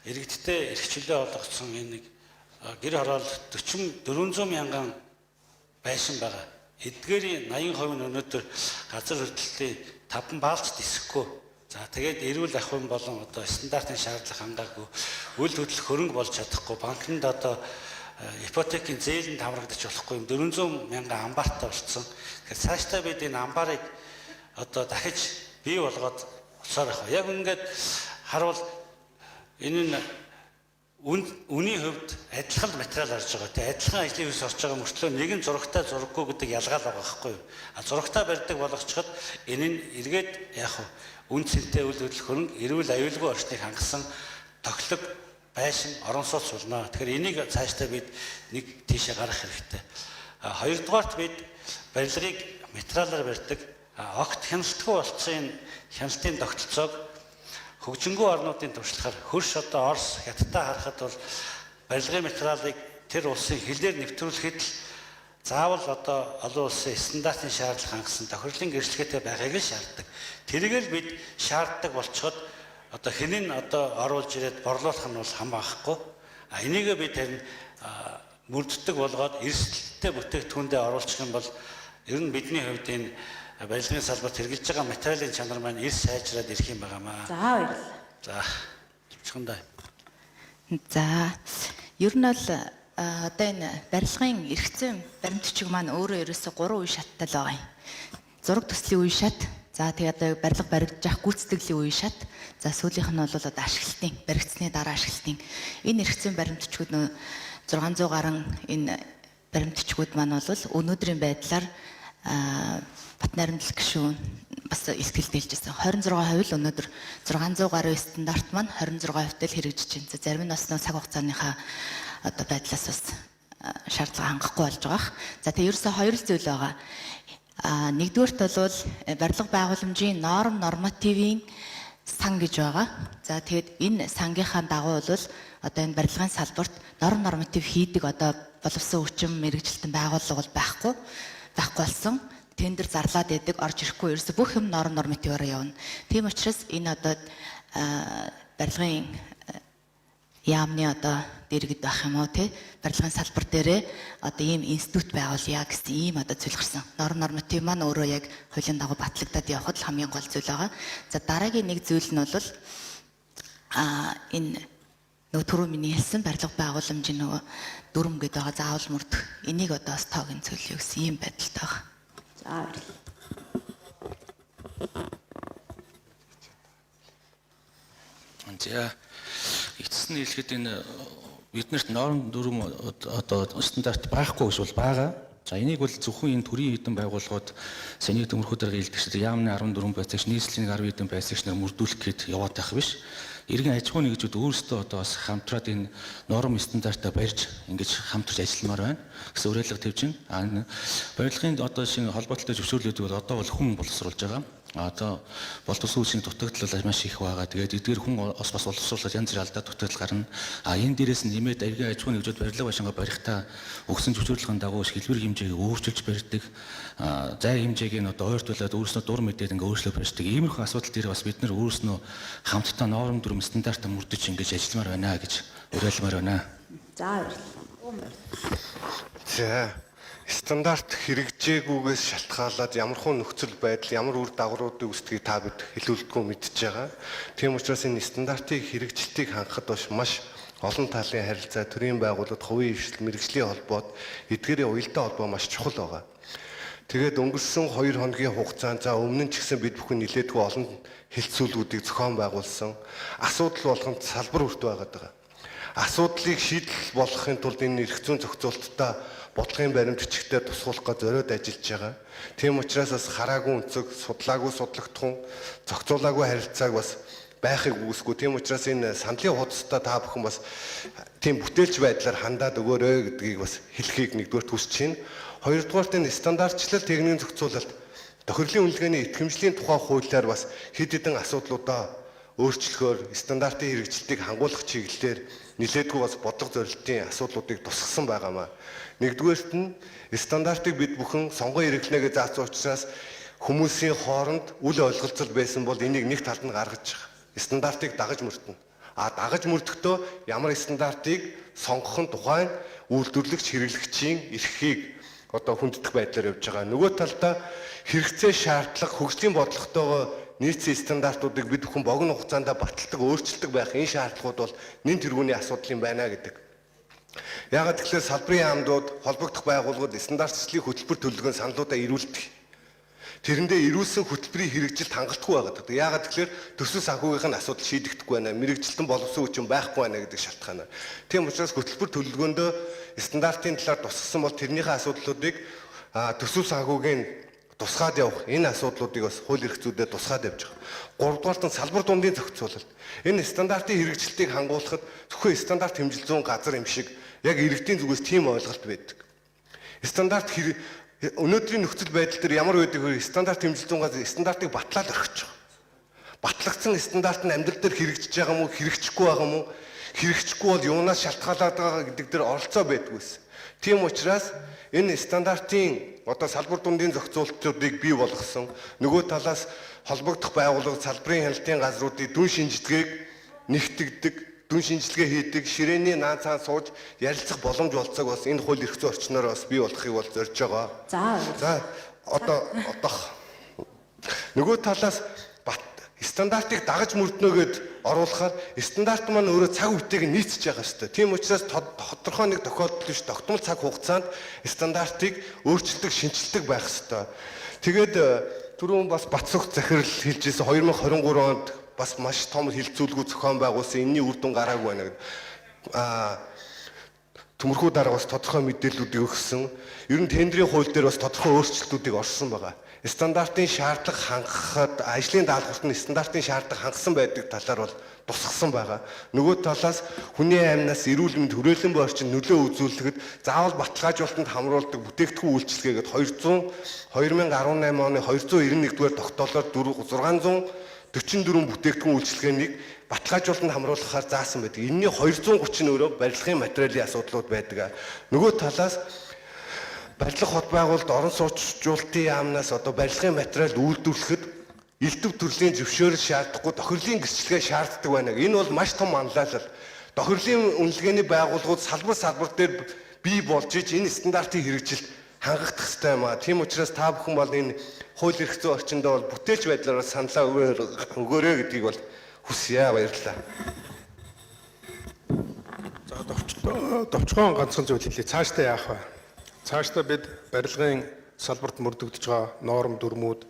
Иргэдтэй эрх чөлөө олгоцсон энэ нэг гэр хороол 40 400 мянган байшин байгаа. Эдгээрийн 80% нь өнөөдөр газар хөдлөлтийн 5 баалч дисэхгүй. За тэгээд эрүүл ахуйн болон одоо стандартын шаардлага хангаагүй үл хөдлөх хөрөнгө болж чадахгүй банкнд одоо ипотекийн зээлэнд хамрагдаж болохгүй юм 400 мянган амбаартай болцсон. Тэгэхээр цаашдаа бид энэ амбаарыг одоо дахиж бий болгоод олсоор байх. Яг ингээд харуул энэ нь үнийн хувьд адилхан материал орж байгаа. Тэгээ адилхан ажлын хүйс орж байгаа мөртлөө нэг нь зурагтай зураггүй гэдэг ялгаал байгаа байхгүй юу? А зурагтай барьдаг болгочиход энэ нь эргээд яг хав үн цэнтэй үйл хөдлөх хөрөнгө эрүүл аюулгүй орчныг хангасан тохилог байшин орон сууц болно. Тэгэхээр энийг цаашдаа бид нэг тийшээ гаргах хэрэгтэй. А хоёрдугаарт бид барилгыг материалаар барьдаг. А огт хяналтгүй болцсон энэ хяналтын тогтолцоог хөгжингүү орнуудын туршлагаар хөрш одоо Орос, Хятадтай харахад бол барилгын материалыг тэр улсын хилээр нэвтрүүлэхэд л заавал одоо олон улсын стандартын шаардлага хангасан тохирлын гэрчлэгээтэй байхыг л шаарддаг. Тэрийг л бид шаарддаг болцоход одоо хэн нь одоо оруулж ирээд борлуулах нь бол хамаахгүй. А энийгээ бид харин мөрддөг болгоод эрсдэлтэй бүтээгдэхүүндээ оруулчих юм бол ер нь бидний хувьд энэ барилгын салбарт хэрэглэж байгаа материалын чанар маань эрс сайжраад ирэх юм байгаамаа. За баярлалаа. За төвчхөндөө. За ер нь бол одоо энэ барилгын эрх зүйн баримт бичиг маань өөрөө ерөөсө 3 үе шаттай л байгаа юм. Зураг төслийн үе шат, за тэгээ одоо барилга баригдаж авах гүйцэтгэлийн үе шат, за сүүлийнх нь бол одоо ашиглалтын, баригдсны дараа ашиглалтын. Энэ эрх зүйн баримт бичгүүд нөө 600 гаруй энэ баримт бичгүүд маань бол өнөөдрийн байдлаар Батнайрамдал гишүүн бас ихтгэл дэлжсэн. 26% л өнөөдөр 600 гаруй стандарт маань 26% л хэрэгжиж байна. Зарим нь бас нөө цаг хугацааныхаа одоо байдлаас бас шаардлага хангахгүй болж байгаа. За тэгээ ерөөсөө хоёр л зүйл байгаа. А нэгдүгээрт бол барилга байгууламжийн норм нормативын сан гэж байгаа. За тэгэд энэ сангийнхаа дагуу бол одоо энэ барилгын салбарт норм норматив хийдэг одоо боловсон хүчин мэрэгжилтэн байгууллага бол байхгүй болсон. Тендер зарлаад байдаг, орж ирэхгүй ерөөсө бүх юм норм нормативаар явна. Тийм учраас энэ одоо барилгын яамны одоо дэргэд байх юм уу те барилгын салбар дээрээ одоо ийм институт байгуулъя гэсэн ийм одоо зүйл гарсан. Норм норматив маань өөрөө яг хуулийн дагуу батлагдаад явхад л хамгийн гол зүйл байгаа. За дараагийн нэг зүйл нь бол энэ нөгөө түрүү миний хэлсэн барилга байгууламжийн нөгөө дүрм гэдэг байгаа заавал мөрдөх. Энийг одоо бас тоог нь зөвлөё гэсэн ийм байдалтай байгаа. За баярлалаа. За эцэс нь хэлэхэд энэ биднэрт норм дүрм одоо стандарт байхгүй гэж бол байгаа. За энийг бол зөвхөн энэ төрийн хэдэн байгууллагууд саний төмөрхүү дарга хэлдэг шиг яамны 14 байцаагч, нийслэлийн 10 хэдэн байцаагч нар мөрдүүлэх гээд яваад байх биш. Иргэн аж ахуйн нэгжүүд өөрсдөө одоо бас хамтраад энэ норм стандартаа барьж ингэж хамтарч ажилламаар байна гэсэн уриалга тавьж байна. А энэ барилгын одоо шинэ холбоотой зөвшөөрлүүдийг бол одоо бол хүн боловсруулж байгаа. Одоо боловсон хүчний дутагдал бол маш их байгаа. Тэгээд эдгээр хүн бас боловсруулаад янз бүрийн алдаа дутагдал гарна. А энэ дээрээс нь нэмээд иргэн аж ахуйн нэгжүүд барилга байшингаа барихтаа өгсөн зөвшөөрлөгийн дагуу хэлбэр хэмжээг өөрчилж барьдаг. Зай хэмжээг нь одоо ойртуулад өөрснөө дур мэдээд ингээ өөрчлөө барьдаг. Иймэрхүү асуудал дээр бас бид нар өөрснөө хамтдаа норм дүрм стандартаа мөрдөж ингэж ажилламаар байна гэж уриалмаар байна. За баярлалаа. За стандарт хэрэгжээгүйгээс шалтгаалаад ямархуу нөхцөл байдал, ямар үр дагавруудыг үүсдэгийг та бид хэлүүлдэггүй мэдж байгаа. Тийм учраас энэ стандартыг хэрэгжилтийг хангахад бас маш олон талын харилцаа, төрийн байгууллагад, хувийн хвшил, мэргэжлийн холбоот, эдгээрийн уялдаа холбоо маш чухал байгаа. Тэгээд өнгөрсөн 2 хоногийн хугацаанд за өмнө нь ч гэсэн бид бүхэн нэлээдгүй олон хэлцүүлгүүдийг зохион байгуулсан. Асуудал болгонд салбар хүрт байгаад байгаа. Асуудлыг шийдэл болгохын тулд энэ эрх зүйн зохицуулттай бодлогын баримт бичгтээ тусгуулах гэж зориод ажиллаж байгаа. Тийм учраас бас хараагүй өнцөг, судлаагүй судлагдахуун, зохицуулаагүй харилцааг бас байхыг үүсэхгүй. Тийм учраас энэ саналын хуудастай та бүхэн бас тийм бүтээлч байдлаар хандаад өгөөрэй гэдгийг бас хэлхийг нэгдүгээрт хүсэж байна. Хоёрдугаарт энэ стандартчлал техникийн зохицуулалт тохирлын үнэлгээний итгэмжлийн тухай хуулиар бас хэд хэдэн асуудлуудаа өөрчлөхөөр стандартын хэрэгжилтийг хангуулах чиглэлээр нэлээдгүй бас бодлого зорилтын асуудлуудыг тусгасан байгаамаа. Нэгдүгээрт нь стандартыг бид бүхэн сонгон хэрэглэнэ гэж заасан учраас хүмүүсийн хооронд үл ойлголцол байсан бол энийг нэг талд нь гаргаж стандартыг дагаж мөрдөнө. А дагаж мөрдөхдөө ямар стандартыг сонгох нь тухайн үйлдвэрлэгч хэрэглэгчийн эрхийг одоо хүндэтгэх байдлаар явж байгаа. Нөгөө талдаа хэрэгцээ шаардлага хөгжлийн бодлоготойгоо нийцсэн стандартуудыг бид бүхэн богино хугацаанд баталдаг, өөрчилдөг байх энэ шаардлагууд бол нэн тэргүүний асуудал юм байна гэдэг. Яагаад гэвэл салбарын яамдууд, холбогдох байгууллагууд стандартчлалын хөтөлбөр төлөвлөгөөний саналуудаа ирүүлдэг. Тэрэндээ ирүүлсэн хөтөлбөрийн хэрэгжилт хангалтгүй байгаад байдаг. Яагаад гэвэл төсөв санхүүгийнх нь асуудал шийдэгдэхгүй байна, мэрэгжилтэн боловсон хүчин байхгүй байна гэдэг шалтгаанаар. Тийм учраас хөтөлбөр төлөвлөгөөндөө стандартын талаар тусгасан бол тэрнийхээ асуудлуудыг төсөв санхүүгийн тусгаад явах энэ асуудлуудыг бас хууль эрх зүйдээ тусгаад явж байгаа. Гуравдугаарт нь салбар дундын зохицуулалт. Энэ стандартын хэрэгжилтийг хангуулахад зөвхөн стандарт хэмжил зүүн газар юм шиг яг иргэдийн зүгээс тийм ойлголт байдаг. Стандарт өнөөдрийн нөхцөл байдал дээр ямар байдаг вэ? Стандарт хэмжил зүүн газар стандартыг батлаад орхиж байгаа. Батлагдсан стандарт нь амьдрал дээр хэрэгжиж байгаа мó, хэрэгжихгүй байгаа мó? Хэрэгжихгүй бол юунаас шалтгаалаад байгаа гэдэг дээр оролцоо байдгүйс. Тийм учраас энэ стандартын одоо салбар дундын зохицуултуудыг бий болгосон. Нөгөө талаас холбогдох байгууллага салбарын хяналтын газруудын дүн шинжилгээг нэгтгэдэг, дүн шинжилгээ хийдэг, ширээний наан цаан сууж ярилцах боломж болцоог бас энэ хууль эрх зүйн орчноор бас бий болохыг бол зорж байгаа. За За одоо одоох. Нөгөө талаас стандартыг дагаж мөрднөгөөд оруулахаар стандарт маань өөрөө цаг үетэйг нийцэж байгаа шүү дээ. Тийм учраас тодорхой нэг тохиолдол биш тогтмол цаг хугацаанд стандартыг өөрчилдөг, шинэчилдэг байх ёстой. Тэгээд түрүүн бас Батсүх захирал хэлж ирсэн 2023 онд бас маш том хилцүүлгүү зохион байгуулсан энэний үр дүн гараагүй байна гэдэг. Төмөрхүү дарга бас тодорхой мэдээллүүдийг өгсөн. Ер нь тендрийн хууль дээр бас тодорхой өөрчлөлтүүдийг орсон байгаа. Стандартын шаардлага хангахад ажлын даалгаварт нь стандартын шаардлага хангасан байдаг талаар бол тусгасан байгаа. Нөгөө талаас хүний амнаас эрүүл мэнд хүрээлэн буй орчин нөлөө үзүүлэхэд заавал баталгаажуулалтанд хамруулдаг бүтээгдэхүүн үйлчилгээгээд 2018 оны 291 дугаар тогтоолоор 644 бүтээгдэхүүн үйлчилгээнийг баталгаажуулалтанд хамруулахаар заасан байдаг. Энэний 230 нь өөрөө барилгын материалын асуудлууд байдаг. Нөгөө талаас барилга хот байгуулалт орон сууцжуулалтын яамнаас одоо барилгын материал үйлдвэрлэхэд элдв төрлийн зөвшөөрөл шаардахгүй тохирлын гэрчлэгээ шаарддаг байна. Энэ бол маш том манлайлал. Тохирлын үнэлгээний байгууллагууд салбар салбар дээр бий болж иж энэ стандартын хэрэгжилт хангагдах ёстой юм аа. Тийм учраас та бүхэн бол энэ хууль эрх зүйн орчиндөө бол бүтээлч байдлаар саналаа өгөөрэй гэдгийг бол хүсье. Баярлалаа. За товчхон ганцхан зүйл хэлье. Цаашдаа яах вэ? Цаашдаа бид барилгын салбарт мөрдөгдөж байгаа норм дүрмүүд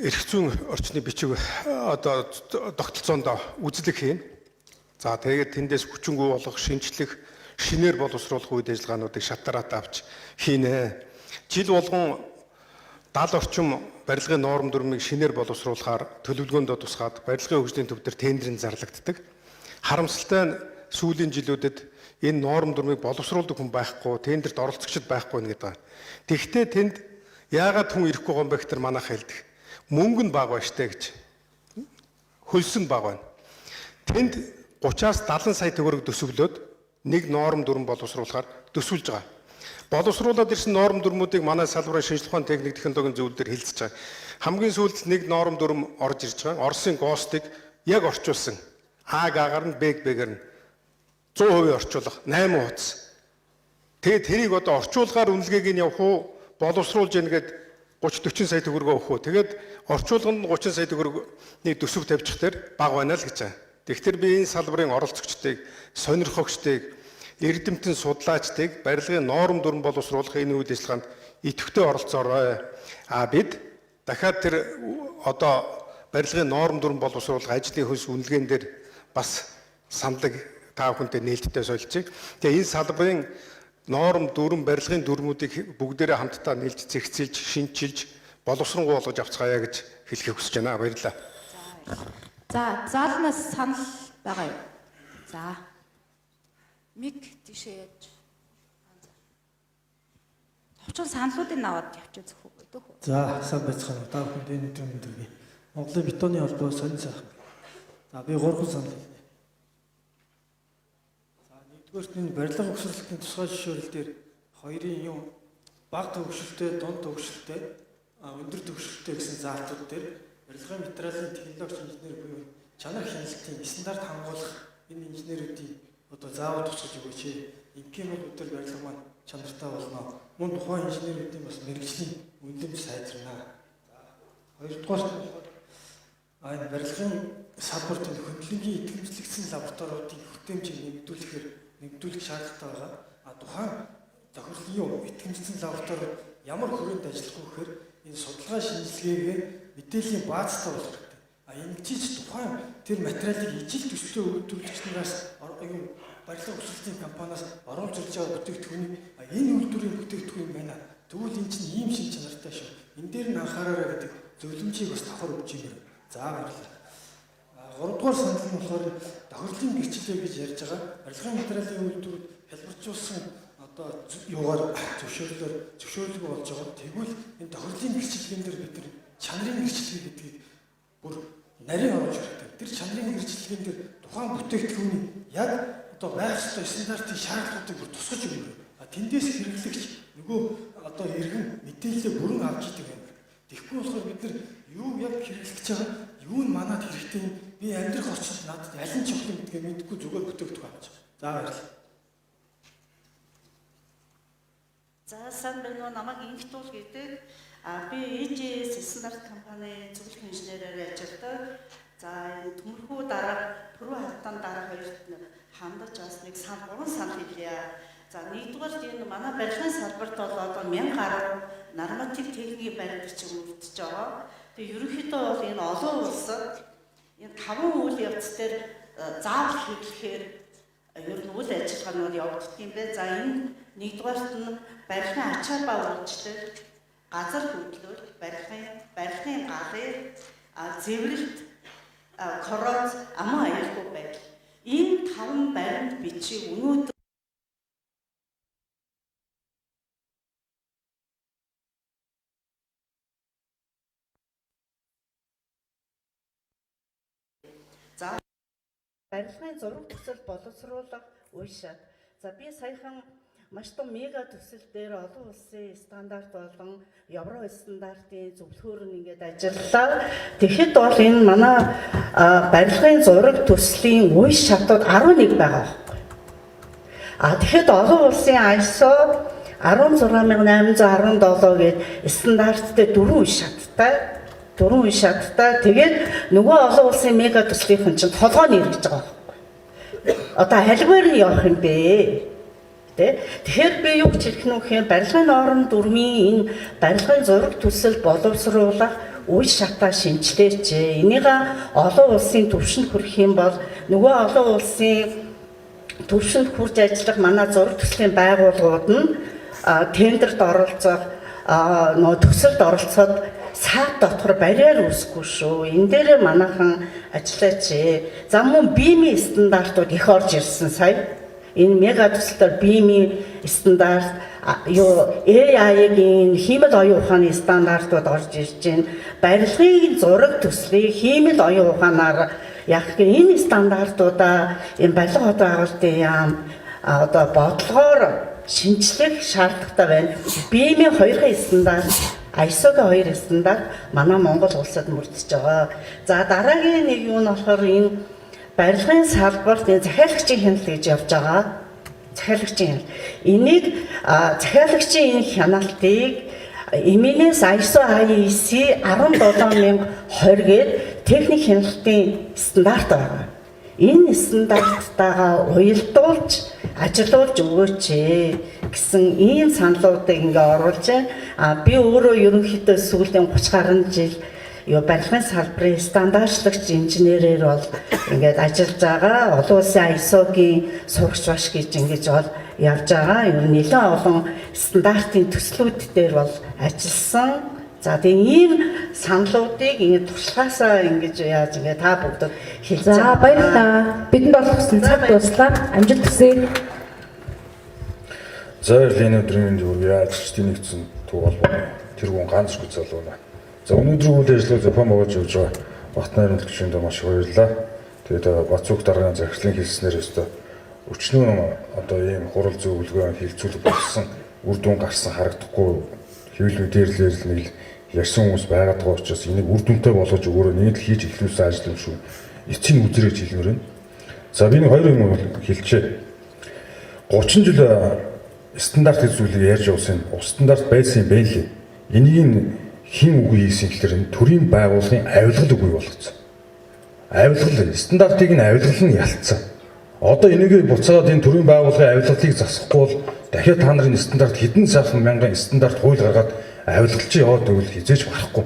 эрх зүйн орчны бичиг одоо тогтолцоонд үзлэг хийнэ. За тэгээд тэндээс хүчингү болох, шинжлэх, шинээр боловсруулах үйл ажиллагаануудыг шат дараатай авч хийнэ. Жил болгон 70 орчим барилгын норм дүрмийг шинээр боловсруулахаар төлөвлөгөөндөө тусгаад барилгын хөгжлийн төв дээр тендерийн зарлагддаг. Харамсалтай нь сүүлийн жилүүдэд энэ норм дүрмийг боловсруулдаг хүн байхгүй, тендерт оролцогчд байхгүй гэдэг байгаа. Тэгвэл тэнд яагаад хүн ирэхгүй байгаа юм бэ гэхээр манайх хэлдэг. Мөнгө нь бага байна штэ гэж. Хөлс нь бага байна. Тэнд 30-аас 70 сая төгрөг төсөвлөөд нэг норм дүрм боловсруулахаар төсвөлж байгаа. Боловсруулад ирсэн норм дүрмүүдийг манай салбарын шинжлэх ухааны техник технологийн зөвлөл дээр хилцэж байгаа. Хамгийн сүүлд нэг норм дүрм орж ирж байгаа. Оросын ГОСТ-ыг яг орчуулсан. А гаар нь Б Б-гээр нь 100% орчуулга 8 хуудас. Тэгээд тэрийг одоо орчуулгаар үнэлгээг нь явах уу, боловсруулж яах гээд 30 40 сая төгрөгөө өгөх үү. Тэгээд орчуулганд нь 30 сая төгрөгний төсөв тавьчих тэр бага байна л гэж байгаа. Тэгэхээр би энэ салбарын оролцогчдыг, сонирхогчдыг, эрдэмтэн судлаачдыг барилгын норм дүрм боловсруулах энэ үйл ажиллагаанд идэвхтэй оролцоорой. А бид дахиад тэр одоо барилгын норм дүрм боловсруулах ажлын хөлс үнэлгээн дээр бас саналыг та бүхэнтэй нээлттэй солилцъя. Тэгээ энэ салбарын норм дүрм барилгын дүрмүүдийг бүгдээрээ хамтдаа нийлж зэгцэлж, шинчилж, боловсронгуй болгож авцгаая гэж хэлхийг хүсэж байна. Баярлалаа. За заалнаас санал байгаа юу? За. Мик тийшээ яаж. Товчхон саналуудыг аваад явчих зөв үү? За сайн байцгаана уу. Та бүхэнд энэ өдрийн мэнд хүргэе. Монголын бетоны холбоо сонин сайхан. За би 3 санал хэлнэ. За нэгдүгээрт энэ барилга угсралтын тусгай зөвшөөрөл дээр хоёрын юм бага төвшөлтэй, дунд төвшөлтэй, өндөр төвшөлтэй гэсэн заалтууд дээр барилгын материалын технологич инженер буюу чанар хяналтын стандарт хамгаалах энэ инженерүүдийн одоо заавал тусгаж өгөөч. Ингэх юм бол өдөр барилга маань чанартай болно. Мөн тухайн инженерүүдийн бас мэргэжлийн үнэлэмж сайжирна. Хоёрдугаар энэ барилгын салбарт хөндлөнгийн итгэмжлэгдсэн лабораториудын хүртээмжийг нэмэгдүүлэх шаардлагатай байгаа. А тухайн тохирлын итгэмжлэгдсэн лабораториуд ямар хүрээнд ажиллах вэ гэхээр энэ судалгаа шинжилгээгээ мэдээллийн баазтай болох хэрэгтэй. А энэ чиж тухайн тэр материалыг ижил төстэй үйлдвэрлэгч нараас юу барилга өсөлтийн компаниас оруулж ирж байгаа бүтээгдэхүүнийг энэ үйлдвэрийн бүтээгдэхүүн юм байна. Тэгвэл энэ чинь ийм шин чанартай шүү. Энэ дээр нь анхаараарай гэдэг зөвлөмжийг бас давхар өгч юм. За баярлалаа. Гуравдугаар санал нь болохоор тохирлын гэрчлэлээ гэж ярьж байгаа. Барилгын материалын үйлдвэрүүд хялбаржуулсан одоо юугаар зөвшөөрлөөр зөвшөөрлөг болж байгаа. Тэгвэл энэ тохирлын гэрчлэлэн дээр бид нар чанарын гэрчлэл гэдгийг бүр нарийн оруулж хэрэгтэй. Тэр чанарын гэрчлэлэн дээр тухайн бүтээгдэхүүний яг одоо байх ёстой стандартын шаардлагуудыг бүр тусгаж өгнө. А тэндээс хэрэглэгч нөгөө одоо иргэн мэдээлэлээ бүрэн авч идэг юм. Тэгэхгүй болохоор бид нар юу яг хэрэглэж байгаа, юу нь манад хэрэгтэй юм, би амьдрах орчинд надад аль нь чухал юм гэдгээ мэдэхгүй зүгээр бүтээгдэхүүн авч байгаа. За баярлалаа. За сайн байна уу? Намайг Инхтуул гэдэг. Би EGS стандарт компани зөвлөх инженерээр ажилладаг. За энэ төмөрхүү дарга, Пүрүү хатан дарга хоёрт хандаж бас нэг сан гурван санал хэлье. За нэгдүгээр энэ манай барилгын салбарт бол одоо 1000 гаруй норматив техникийн баримт бичиг мөрдөж байгаа. Тэгээ ерөнхийдөө бол энэ олон улсад энэ таван үйл явц дээр заавал хэрэглэхээр ер нь үйл ажиллагаанууд явагддаг юм байна. За энэ нэгдүгээрт нь барилгын ачаа ба үйлчлэл, газар хөдлөл, барилгын галын зэврэлт, корроз, аман аюулгүй байдал. Энэ таван баримт бичиг өнөөдөр за барилгын зураг төсөл боловсруулах үе шат. За би саяхан маш том мега төсөл дээр олон улсын стандарт болон евро стандартын зөвлөхөөр нь ингээд ажиллалаа. Тэгэхэд бол энэ манай барилгын зураг төслийн үе шатууд 11 байгаа байхгүй. А тэгэхэд олон улсын ISO 16817 гээд стандарттай 4 үе шаттай. 4 үе шаттай. Тэгээд нөгөө олон улсын мега төслийнхэн чинь толгой нь эргэж байгаа байхгүй. Одоо альваар нь явах юм бэ? Тэ? Тэгэхээр би юу гэж хэлэх нь вэ гэхээр барилгын норм дүрмийн энэ барилгын зураг төсөл боловсруулах үе шатаа шинжилээч. Энийг олон улсын түвшинд хүрэх юм бол нөгөө олон улсын түвшинд хүрж ажиллах манай зураг төслийн байгууллагууд нь тендерт оролцох, нөгөө төсөлд оролцоход саад дотор барьер үүсэхгүй шүү. Энэ дээрээ манайхан ажиллаач. За мөн BIM-ийн стандартууд их орж ирсэн сая. Энэ мега төсөлтөөр BIM-ийн стандарт, юу AI-гийн хиймэл оюун ухааны стандартууд орж ирж байна. Барилгын зураг төслийг хиймэл оюун ухаанаар яг энэ стандартуудаа энэ барилга хотын агуулгын яам одоо бодлогоор шинжлэх шаардлагатай байна. BIM-ийн 2 стандарт, ISO-гийн 2 стандарт манай Монгол улсад мөрдөж байгаа. За дараагийн нэг юу нь болохоор энэ барилгын салбарт энэ захиалагчийн хяналт гэж явж байгаа. Захиалагчийн хяналт. Энийг захиалагчийн энэ хяналтыг MNS ISO IEC 17020 гээд техник хяналтын стандарт байгаа. Энэ стандарттайгаа уялдуулж ажилуулж өгөөч гэсэн ийм саналуудыг ингээ оруулж байна. А би өөрөө ерөнхийдөө сүүлийн 30 гаруй жил барилгын салбарын стандартлагч инженерээр бол ингээд ажиллаж байгаа. Олон улсын ISO-гийн сурагч баш гэж ингэж бол явж байгаа. Ер нь нэлээд олон стандартын төслүүд дээр бол ажилласан. За тэгээ ийм саналуудыг ингээд туршлагаасаа ингэж яаж ингээд та бүгдэд хэлж За баярлалаа. Бидэнд болгосон цаг дуслаа. Амжилт хүсье. За баярлалаа. Энэ өдрийн мэнд хүргэе. Ажилчдын нэгдсэн төв холбооны тэргүүн ганц шүг залуу. За өнөөдрийн үйл ажиллагаа зохион байгуулж явж байгаа Батнайр хөтөлбөрөнд маш их баярлалаа. Тэгээд Бацүк даргын захирлын хэлснээр өстө өчнөө одоо ийм хурал зөвлөгөө хилцүүлэг болсон үр дүн гарсан харагдахгүй хэвлэл мэдээлэлээр л нэг л ярьсан хүмүүс байгаад байгаа учраас энийг үр дүнтэй болгож өгөөрэй, нэг л хийж эхлүүлсэн ажил юм шүү. Эцсийн үзрэж хэлмээр байна. За би нэг хоёр юм бол хэлчихэ. 30 жил стандарт гэж зүйлийг ярьж явсан. Стандарт байсан юм байна лээ. Энийг нь хэн үгүй хийсэн гэхээр энэ төрийн байгууллагын авилгал үгүй болгоцсон. Авилгал стандартыг нь авилгал нь ялцсан. Одоо энийг буцаагаад энэ төрийн байгууллагын авилгалыг засахгүй бол дахиад та нарын стандарт хэдэн сайхан мянган стандарт хууль гаргаад авилгалч яваад өгвөл хизээж барахгүй.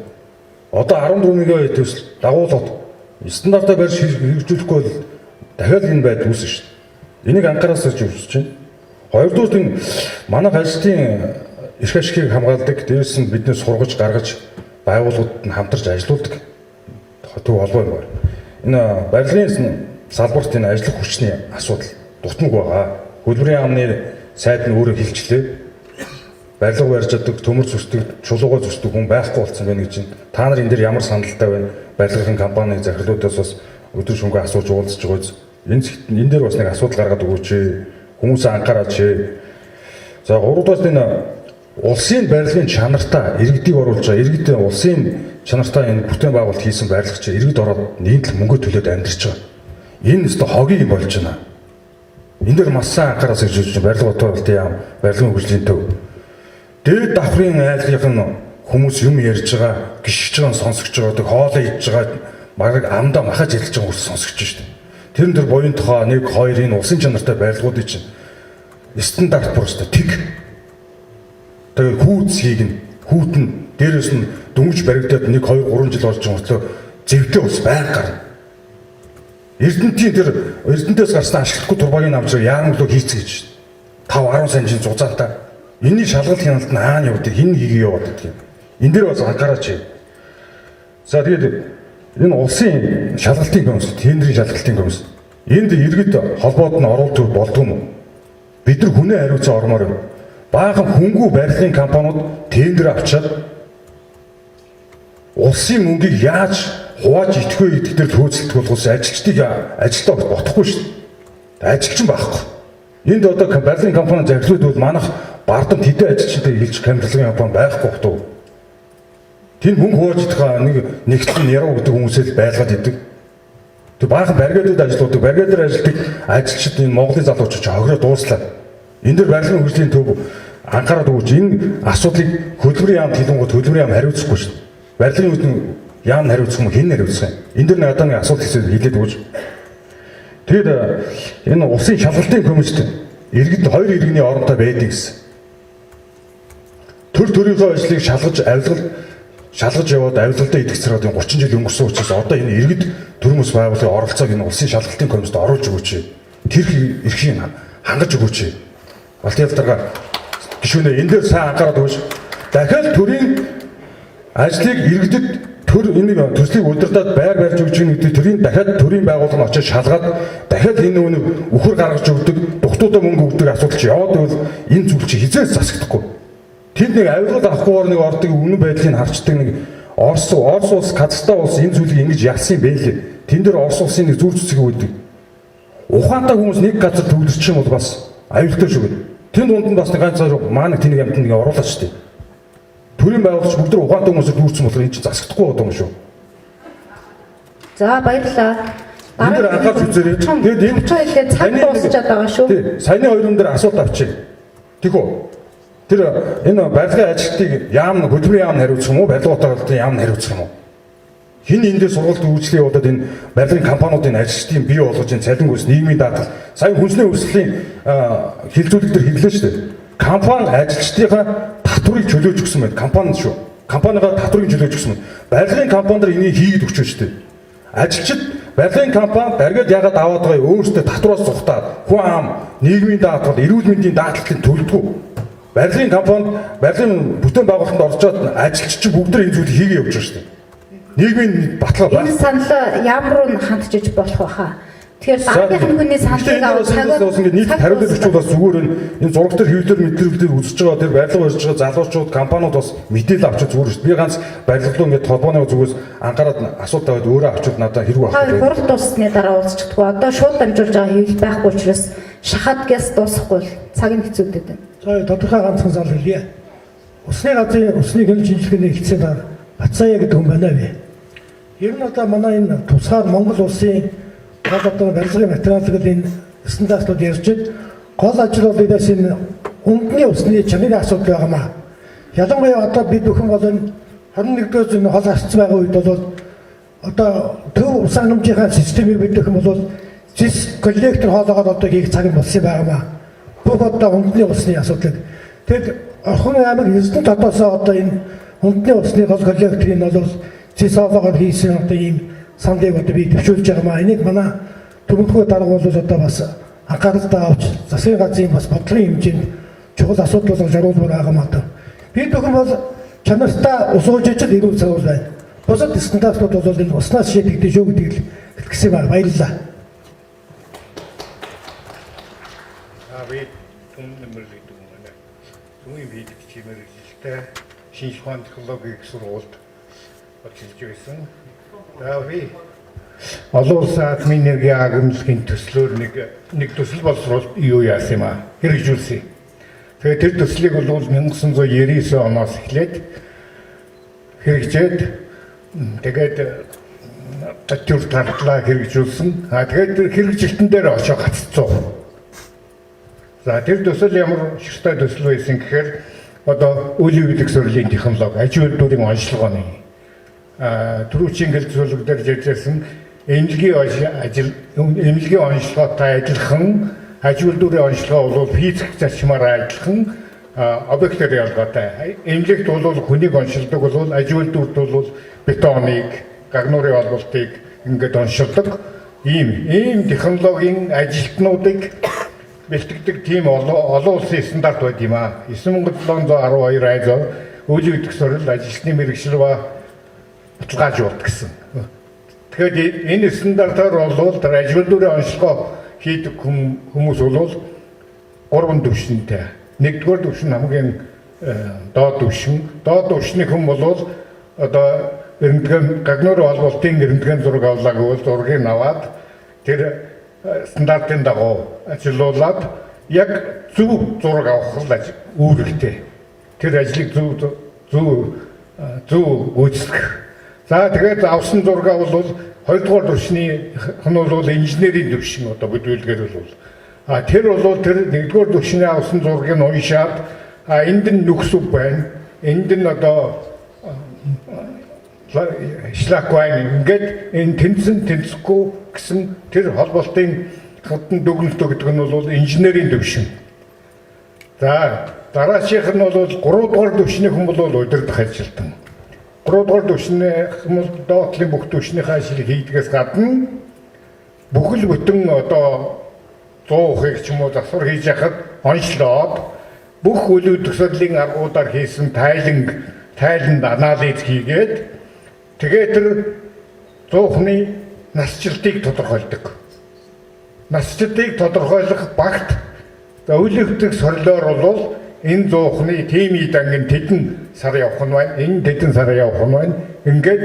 Одоо 14 мегабайт төсөл дагуулгад стандартаа барьж хэрэгжүүлэхгүй бол дахиад энэ байдал үүснэ шүү дээ. Энийг анхаараасаа ч үүсэж байна. Хоёрдугаар энэ манайх ажилтны эрх ашигыг хамгаалдаг, дээрээс нь бидний сургаж гаргаж байгууллагууд нь хамтарч ажилуулдаг төв холбоо юм байна. Энэ барилгын салбарт энэ ажиллах хүчний асуудал дутмаг байгаа. Хөдөлмөрийн яамны сайд нь өөрөө хэлчлээ. Барилга барьж чаддаг, төмөр зүсдэг, чулуугаа зүсдэг хүн байхгүй болсон байна гэж байна. Та нар энэ дээр ямар саналтай байна? Барилгын компани захирлуудаас бас өдөр шөнөгүй асууж уулзж байгаа биз. Энэ дээр бас нэг асуудал гаргаад өгөөч. Хүмүүсээ анхаараач. За гуравдугаар энэ улсын барилгын чанартаа иргэдийг оруулж байгаа. Иргэд улсын чанартаа энэ бүтээн байгуулалт хийсэн барилгач иргэд ороод нэгэн тал мөнгө төлөөд амьдарч байгаа. Энэ өстө хогийн юм болж байна. Энэ дээр маш сайн анхаараас ирж байна. Барилга бодвол яам, барилгын хөгжлийн төв. Дээд давхрын айлынх нь хүмүүс юм ярьж байгаа, гიშгэж байгаа, сонсогч байгаа, тэг хоолоо идж байгаа, бараг амдаа махаж ялж байгаа хүмүүс сонсогч шүү дээ. Тэр нь тэр буян тухай 1 2 энэ улсын чанартай барилгуудыг чинь стандарт просто тэг. Тэгээд хүүцгийг нь хүүт нь дээрээс нь дөнгөж баригдаад 1 2 3 жил болж байгаа мөртлөө зэвтэй ус байнга гарна. Эрдэнтийн тэр Эрдэнтээс гарсан ашиглахгүй турбагийн авч яаран өглөө хийцэн гэж 5 10 санжийн зузаантай. Энийний шалгалт хяналт нь хаана явдаг, хэн хийгээ яваад байдаг юм. Энэ дээр бас анхаараач. За тэгээд энэ улсын шалгалтын комисс, тендрийн шалгалтын комисс. Энд иргэд холбоод нь оруулж болдгоо юм уу? Бид нар хүнээ хариуцсан ормоор байна. Баахан хүнгүй барилгын компаниуд тендер авчаад улсын мөнгийг яаж хувааж идэх вэ гэдэг дээр төөцөлдөх болохоос ажилчдыг ажилдаа ботохгүй шүү дээ. Ажилчин байхгүй. Энд одоо барилгын компани захирлууд бол манайх бардамт хэдэн ажилчтай хэлж барилгын компани байхгүй бохтуу. Тэнд мөнгө хувааж идэх нэг нэгтлэн яруу гэдэг хүмүүсээ л байлгаад идэг. Тэг баахан баригадад ажилладаг, баригадаар ажилладаг ажилчид энэ Монголын залуучууд ч хогроо дууслаа. Энэ дэр барилгын хөгжлийн төв анхаарал өгөөч. Энэ асуудлыг хөдөлмөрийн яамд хэлэнгүүт хөдөлмөрийн яам хариуцахгүй шүү дээ. Барилгын хөгжлийн яам хариуцах юм хэн хариуцах юм? Энэ дэр надад нэг асуулт хийсэн хэлээд өгөөч. Тэгэд энэ улсын шалгалтын комиссд иргэд хоёр иргэний оронтой байдаг гэсэн. Төр төрийнхөө ажлыг шалгаж авилгал шалгаж яваад авилгалдаа идэх зэрэг 30 жил өнгөрсөн учраас одоо энэ иргэд төрийн бас байгууллагын оролцоог энэ улсын шалгалтын комиссд оруулж өгөөч. Тэр эрхийг хангаж өгөөч. Балтийн дарга гишүүнээ энэ дээр сайн анхаарал өгөөч. Дахиад төрийн ажлыг иргэдэд төр энийг төслийг удирдаад байр барьж өгч гин гэдэг төрийн дахиад төрийн байгууллага нь очиж шалгаад дахиад энэ нүг үхэр гаргаж өгдөг, дугтуудаа мөнгө өгдөг асуудал чи яваад байвал энэ зүйл чи хизээс засагдахгүй. Тэнд нэг авилгал авахгүйгээр нэг ордог үнэн байдлыг харчдаг нэг Орос улс, Казахстан улс энэ зүйлийг ингэж ялсан юм бэ лээ. Тэн дээр Орос улсын нэг зүр цэцэг өгдөг. Ухаантай хүмүүс нэг газар төвлөрчих юм бол бас аюултай шүү гэдэг. Тэн дунд нь бас нэг ганц хоёр маа нэг тэнийг амтнд нэг оруулаач шүү дээ. Төрийн байгууллагч бүгд тэр ухаантай хүмүүсээр дүүрсэн болохоор энэ чинь засагдахгүй байгаа юм шүү. За баярлалаа. Энэ дээр анхаарч үзээрэй. Тэгээд энэ хэлээд цаг дуусчаад байгаа шүү. Тий. Саяны хоёр юм дээр асуулт авчи. Тэг үү? Тэр энэ барилгын ажилтныг яам хөдөлмөрийн яам хариуцах юм уу? Барилга баталгаалалтын яам хариуцах юм уу? Хин энэ дээр сургалт үйлчлэгээ явуулаад энэ барилгын компаниудын ажилчдын бий болгож энэ цалин хөлс нийгмийн даатгал сая хүнсний хөлслийн хилцүүлэг дээр хэглээ шүү дээ. Компани ажилчдынхаа татварыг чөлөөж өгсөн байна. Компани шүү. Компанийгаа татварыг чөлөөж өгсөн байна. Барилгын компани дээр энийг хийгээд өгч шүү дээ. Ажилчид барилгын компани бариад ягаад аваад байгаа юм өөрсдөө татвараас зүхтаад хүн ам нийгмийн даатгал, эрүүл мэндийн даатгалыг төлдөггүй. Барилгын компанид барилгын бүтээн байгуулалтанд орж чад ажилчид чинь бүгд энэ зүйлийг хийгээ явж байгаа шүү дээ. Нийгмийн баталгаа Энэ санал яам руу нь хандчиж болох байхаа. Тэгэхээр дараагийнх нь хүний саналыг аваад цагаас ингээд нийт хариулт бичвэл бас зүгээр энэ зураг дээр хэвлэлээр мэдлэлээр үзэж байгаа тэр барилга барьж байгаа залуучууд компаниуд бас мэдээлэл авч зүгээр шүү дээ. Би ганц барилга руу ингээд холбооны зүгээс анхаарал асуулт аваад өөрөө авчвал надад хэрэг байх. Хурал дууссаны дараа уулзчихдаггүй. Одоо шууд дамжуулж байгаа хэвлэл байхгүй учраас шахаад гэс дуусахгүй л цаг нь хэцүүдэд байна. За тодорхой ганцхан санал хэлье. Усны газрын усны хянал шинжилгээний хэлтсийн дараа Бацаая гэдэг хүн байна вэ? Ер нь одоо манай энэ тусгаар Монгол улсын гол одоо барилгын материалыг энэ стандартууд ярьж байна. Гол ажил бол эдээс энэ хүндний усны чанарын асуудал байгаа маа. Ялангуяа одоо бид бүхэн бол энэ 21-р зууны хол асцсан байгаа үед бол одоо төв ус хангамжийнхаа системийг бид бүхэн бол зис коллектор хоолоогоор одоо хийх цаг нь болсон байгаа маа. Бүх одоо хүндний усны асуудлыг. Тэгэд Орхон аймаг Эрдэнэ хотоосоо одоо энэ хүндний усны гол коллекторыг нь бол зис хоолоогоор хийсэн одоо ийм саналыг одоо би төвшүүлж байгаа маа. Энийг манай төмөрхөө дарга бол одоо бас анхааралтай авч засгийн газрын бас бодлогын хэмжээнд чухал асуудал болгож оруулмаар байгаа маа. Бид бүхэн бол чанартай ус ууж ижил эрүүл цагуул байна. Бусад стандартууд бол энэ уснаас шийдэгдэн шүү гэдгийг л хэлсэн байна. Баярлалаа. Би түмэн нэмэр гэдэг юм байна. Түмэн физик мэргэжилтэй шинжлэх ухааны технологийн их сургуульд ажиллаж байсан. За би олон улсын атомын энергийн агентлагийн төслөөр нэг төсөл боловсруул юу яасан юм аа хэрэгжүүлсэн. Тэгээд тэр төслийг бол 1999 оноос эхлээд хэрэгжээд тэгээд төр тартлаа хэрэгжүүлсэн. А тэгээд тэр хэрэгжилтэн дээр очоо гаццсан. За тэр төсөл ямар ширтэй төсөл байсан гэхээр одоо үйл явдлын сөрлийн технологи, аж үйлдвэрийн онцлогооны түрүүчийн гэлцүүлэг дээр ярьжсэн эмнэлгийн ажил эмнэлгийн онцлогоотой адилхан аж үйлдвэрийн онцлогоо бол физик зарчмаар адилхан объектоор ялгаатай. Эмнэлэгт бол хүнийг онцлдог бол аж үйлдвэрт бол бетоныг, гагнуурын холболтыг ингээд онцлдог. Ийм технологийн ажилтнуудыг бэлтгэдэг тийм олон улсын стандарт байд юм аа. 9712 айзоо үйл явдах сорил ажилтны мэргэжил ба баталгаажуулт гэсэн. Тэгэхээр энэ стандартаар бол тэр аж үйлдвэрийн онцлогоо хийдэг хүмүүс бол гурван түвшинтэй. Нэгдүгээр түвшин хамгийн доод түвшин. Доод түвшний хүн бол одоо рентген гагнуурын холболтын рентген зураг авлаа гэвэл зургийг аваад тэр стандартын дагуу ажиллуулад яг зөв зураг авах л үүрэгтэй. Тэр ажлыг зөв гүйцэтгэх. За тэгээд авсан зургаа бол хоёрдугаар түвшний нь бол инженерийн түвшин одоо бүдүүлгээр бол а тэр бол тэр нэгдүгээр түвшний авсан зургийг уншаад а энд нь нүкс үг байна. Энд нь одоо шлак байна. Ингээд энэ тэнцэн тэнцэхгүй гэсэн тэр холболтын хатан дүгнэлт өгдөг нь бол инженерийн түвшин. За дараачих нь бол 3 дугаар түвшний хүн бол удирдах ажилтан. 3 дугаар түвшний хүн бол доотлын бүх түвшнийхээ ажлыг хийдгээс гадна бүхэл бүтэн одоо 100%-ийг ч юм уу засвар хийж яхад онцлоод бүх үйл төсөөллийн аргуудаар хийсэн тайланд анализ хийгээд тэгээд тэр 100%-ны насжилтыг тодорхойлдог. Насжилтыг тодорхойлох багт за үйл явдлын сорилоор бол энэ 100%-ны тим идангийн тэдэн сар явах нь байна. Энэ тэдэн сар явах нь байна. Ингээд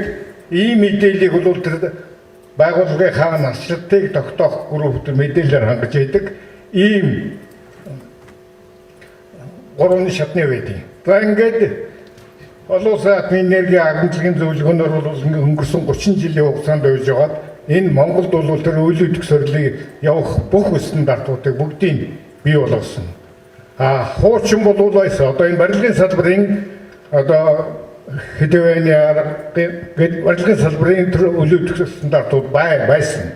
ийм мэдээллийг бол тэр байгууллагынхаа насжилтыг тогтоох группт мэдээлэлээр хангаж яадаг ийм гурван шатны байдаг. За ингээд олон улсын атомын энергийн агентлагийн зөвлөгөөнөөр бол өнгөрсөн 30 жилийн хугацаанд байж байгаад энэ Монголд бол тэр үйл явдах сорилыг явах бүх стандартуудыг бүгдийг бий болгосон. А хуучин бол одоо энэ барилгын салбарын одоо хэдвэний арга гээд барилгын салбарын тэр үйл явдах стандартууд байсан.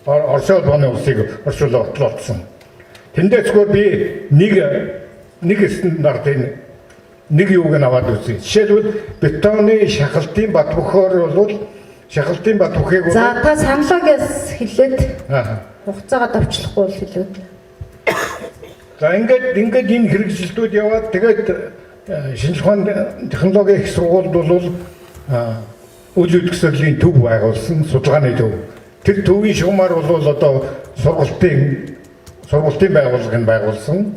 Орос улсын улсыг орчуулаад батлуулсан. Тэндээ зөвхөн би нэг стандартын нэг юуг нь аваад үзье. Жишээлбэл бетоны шахалтын бат бөхөөр бол шахалтын бат бөхийг За та саналаагаас хэлээд хугацаагаа давчлахгүй бол хэлээд. За ингээд энэ хэрэгжилтүүд яваад тэгээд шинжлэх ухааны технологийн их сургуульд бол үйл явдах сорилын төв байгуулсан судалгааны төв. Тэр төвийн шугамар бол одоо сургалтын байгууллагыг байгуулсан.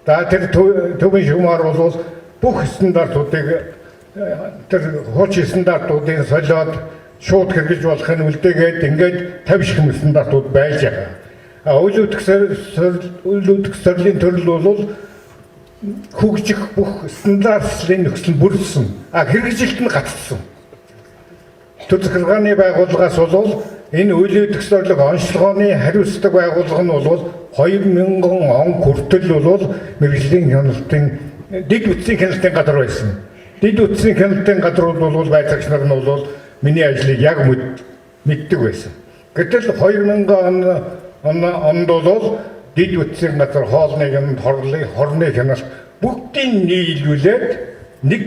За тэр төвийн шугамар бол бүх стандартуудыг тэр хуучин стандартуудыг солиод шууд хэрэгжиж болохыг үлдээгээд ингээд 50 ширхэг стандартууд байж байгаа. А үйл явдах сорилын төрөл бол хөгжих бүх стандартын нөхцөл бүрдсэн. А хэрэгжилт нь гацсан. Төр захиргааны байгууллагаас бол энэ үеийн төсөөлөх онцлогооны хариуцдаг байгууллага нь бол 2000 он хүртэл бол мэргэжлийн хяналтын дэд бүтцийн хяналтын газар байсан. Дэд бүтцийн хяналтын газрууд бол байцаагч нар нь бол миний ажлыг яг мэддэг байсан. Гэтэл 2000 онд бол дэд бүтцийн газар хоолны хяналт, хорны хяналт бүгдийг нийлүүлээд нэг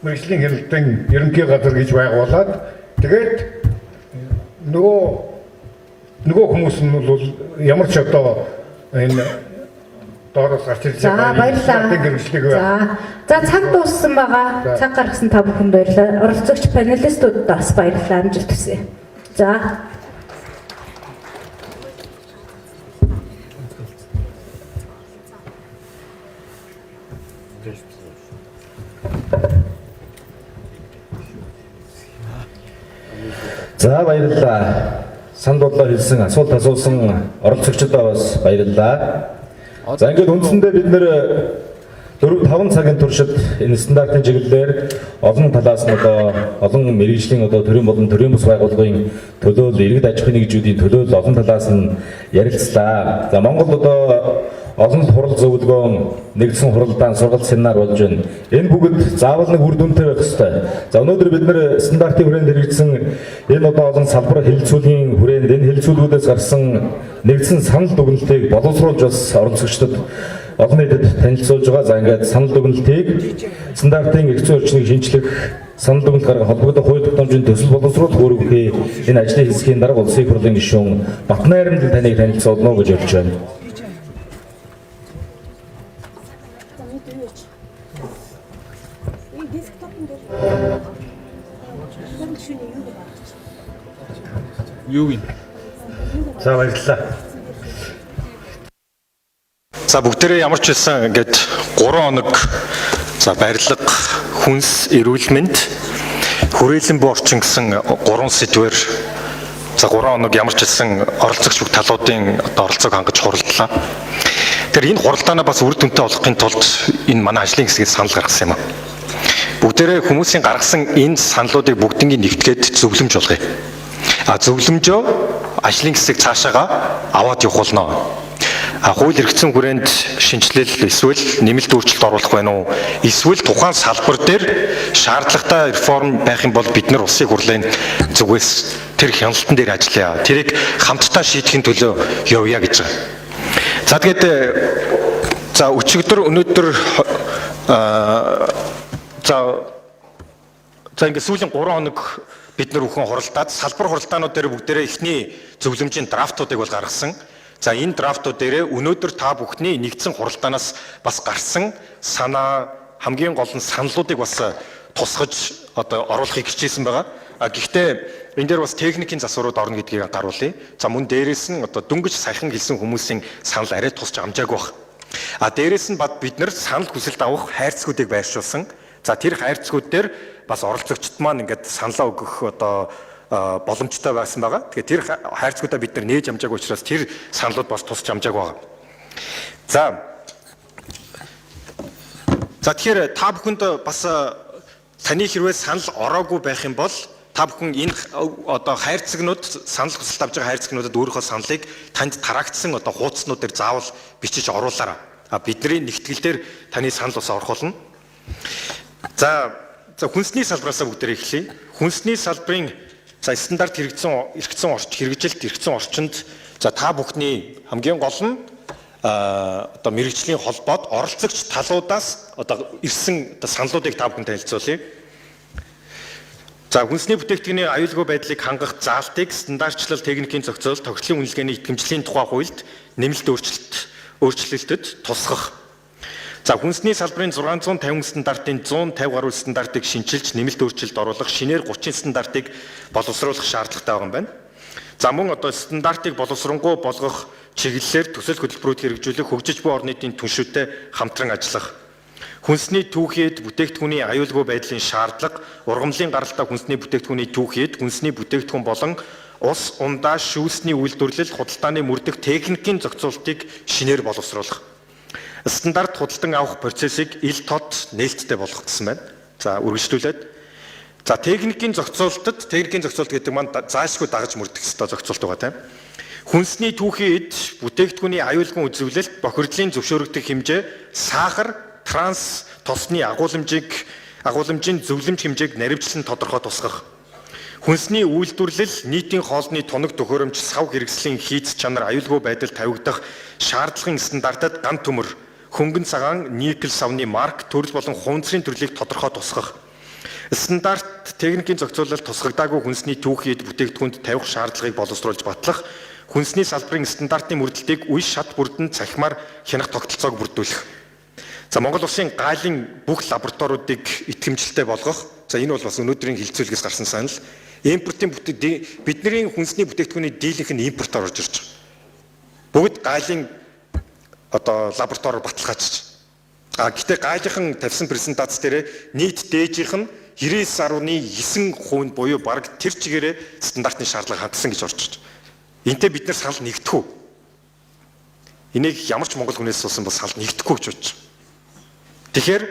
мэргэжлийн хяналтын ерөнхий газар гэж байгуулад тэгээд нөгөө хүмүүс нь бол ямар ч одоо энэ доороос гарч ирж байгаа баярлалаа. За цаг дууссан байгаа. Цаг гаргасан та бүхэнд баярлалаа. Оролцогч панелистуудад бас баярлалаа. Амжилт хүсье. За. За баярлалаа. Санд бодлоо хэлсэн, асуулт асуусан оролцогчдоо бас баярлалаа. За ингээд үндсэндээ бид нэр 4-5 цагийн туршид энэ стандартын чиглэлээр олон талаас нь одоо олон мэргэжлийн одоо төрийн болон төрийн бус байгууллагын төлөөлөл, иргэд аж ахуйн нэгжүүдийн төлөөлөл олон талаас нь ярилцлаа. За Монголд одоо олон хурал зөвлөгөөн, нэгдсэн хуралдаан, сургалт семинар болж байна. Энэ бүгд заавал нэг үр дүнтэй байх ёстой. За өнөөдөр бид нэр стандартын хүрээнд хэрэгжсэн энэ одоо олон салбар хэлэлцүүлгийн хүрээнд энэ хэлэлцүүлгүүдээс гарсан нэгдсэн санал дүгнэлтийг боловсруулж бас оролцогчдод олон нийтэд танилцуулж байгаа. За ингээд санал дүгнэлтийг стандартын эрх зүйн орчныг шинчлэх, санал дүгнэлт гаргах холбогдох хууль тогтоомжийн төсөл боловсруулах үүрэг энэ ажлын хэсгийн дарга улсын их хурлын гишүүн Батнайрамдал таныг танилцуулна гэж хэлж байна. Юу юм? За баярлалаа. За бүгдээрээ ямар ч байсан ингээд 3 хоног за барилга, хүнс, эрүүл мэнд, хүрээлэн буй орчин гэсэн 3 сэдвээр за 3 хоног ямар ч байсан оролцогч бүх талуудын одоо оролцоог хангаж хуралдлаа. Тэгэхээр энэ хуралдаанаа бас үр дүнтэй болгохын тулд энэ манай ажлын хэсгээс санал гаргасан юм аа. Бүгдээрээ хүмүүсийн гаргасан энэ саналуудыг бүгднийг нэгтгээд зөвлөмж болгоё. А зөвлөмжөө ажлын хэсэг цаашаага аваад явах болно. А хууль эрх зүйн хүрээнд шинэчлэл эсвэл нэмэлт өөрчлөлт оруулах байна уу? Эсвэл тухайн салбар дээр шаардлагатай реформ байх юм бол бид нар улсын хурлын зүгээс тэр хяналтан дээр ажиллая. Тэрийг хамтдаа шийдэхин төлөө явъя гэж байгаа. За тэгээд за өчигдөр өнөөдөр за ингээд сүүлийн 3 хоног бид нар бүхэн хуралдаад салбар хуралдаанууд дээр бүгдээрээ эхний зөвлөмжийн драфтуудыг бол гаргасан. За энэ драфтууд дээрээ өнөөдөр та бүхний нэгдсэн хуралдаанаас бас гарсан санаа, хамгийн гол нь саналуудыг бас тусгаж одоо оруулахыг хичээсэн байгаа. А гэхдээ энэ дээр бас техникийн засварууд орно гэдгийг анхааруулъя. За мөн дээрээс нь одоо дөнгөж саяхан хэлсэн хүмүүсийн санал арай тусч амжаагүй баг. А дээрээс нь бид нар санал хүсэлт авах хайрцагуудыг байршуулсан. За тэр хайрцагууд дээр бас оролцогчд маань ингээд саналаа өгөх одоо боломжтой байсан байгаа. Тэгэхээр тэр хайрцагуудаа бид нар нээж амжаагүй учраас тэр саналууд бас тусч амжаагүй байгаа. За тэгэхээр та бүхэнд бас таны хэрвээ санал ороогүй байх юм бол та бүхэн энэ одоо хайрцагнууд санал хүсэлт авч байгаа хайрцагнуудад өөрийнхөө саналыг танд тараагдсан одоо хуудаснууд дээр заавал бичиж оруулаарай. А бидний нэгтгэл дээр таны санал бас орох болно. За хүнсний салбараасаа бүгдээр эхлэе. Хүнсний салбарын за стандарт хэрэгцсэн эргэцэн орч хэрэгжилт эргэцэн орчинд за та бүхний хамгийн гол нь одоо мэрэгжлийн холбоод оролцогч талуудаас одоо ирсэн одоо саналуудыг та бүхэн танилцуулъя. За хүнсний бүтээгдэхүүний аюулгүй байдлыг хангах заалтыг стандартчлал техникийн зохицол тогтолцооны үнэлгээний итгэмжлийн тухай хуульд нэмэлт өөрчлөлтөд тусгах. За хүнсний салбарын 650 стандартын 150 гаруй стандартыг шинчилж нэмэлт өөрчлөлт оруулах шинээр 30 стандартыг боловсруулах шаардлагатай байгаа юм байна. За мөн одоо стандартыг боловсронгуй болгох чиглэлээр төсөл хөтөлбөрүүд хэрэгжүүлэх, хөгжиж буй орны нийтийн түншүүтэй хамтран ажиллах. Хүнсний түүхийд бүтээгдэхүүний аюулгүй байдлын шаардлага, ургамлын гаралтай хүнсний бүтээгдэхүүний түүхийд, хүнсний бүтээгдэхүүн болон ус, ундаа, шүүсний үйлдвэрлэл, худалдааны мөрдөх техникийн зохицуултыг шинээр боловсруулах. Стандарт худалдан авах процессыг ил тод нээлттэй болгох гэсэн байна. За үргэлжлүүлээд. За техникийн зохицуултад техникийн зохицуулт гэдэг маань заашгүй дагаж мөрдөх ёстой зохицуулт байгаа тийм. Хүнсний түүхийн эд, бүтээгдэхүүний аюулгүй үзэвлэлт, бохирдлын зөвшөөрөгдөх хэмжээ, сахар, транс тосны агууламжийн зөвлөмж хэмжээг наривчлан тодорхой тусгах. Хүнсний үйлдвэрлэл, нийтийн хоолны тунаг төхөөрөмж, сав хэрэгслийн хийц чанар, аюулгүй байдал тавигдах шаардлагын стандартад ган төмөр, хөнгөн цагаан, никель савны марк, төрөл болон хуванцрын төрлийг тодорхой тусгах. Стандарт техникийн зохицуулалт тусгагдаагүй хүнсний түүхийн эд бүтээгдэхүүнд тавих шаардлагыг боловсруулж батлах, хүнсний салбарын стандартын мөрдлөлтийг үе шат бүрдэн цахимаар хянах тогтолцоог бүрдүүлэх. За Монгол улсын гаалын бүх лабораториудыг итгэмжлэлтэй болгох. За энэ бол бас өнөөдрийн хилцүүлгээс гарсан санал. Импортын бидний хүнсний бүтээгдэхүүний дийлэнх нь импортоор орж ирж байгаа. Бүгд гаалын одоо лабораториор баталгаажиж. А гэтээ гайлынхан тавьсан презентац дээр нийт дээжийнх нь 99.9% буюу бараг тэр чигээрээ стандартын шаардлага хангасан гэж орж ирж. Энтэй бид нар санал нэгдэх үү? Энийг ямар ч монгол хүнээс суусан бол санал нэгдэхгүй гэж бодож. Тэгэхээр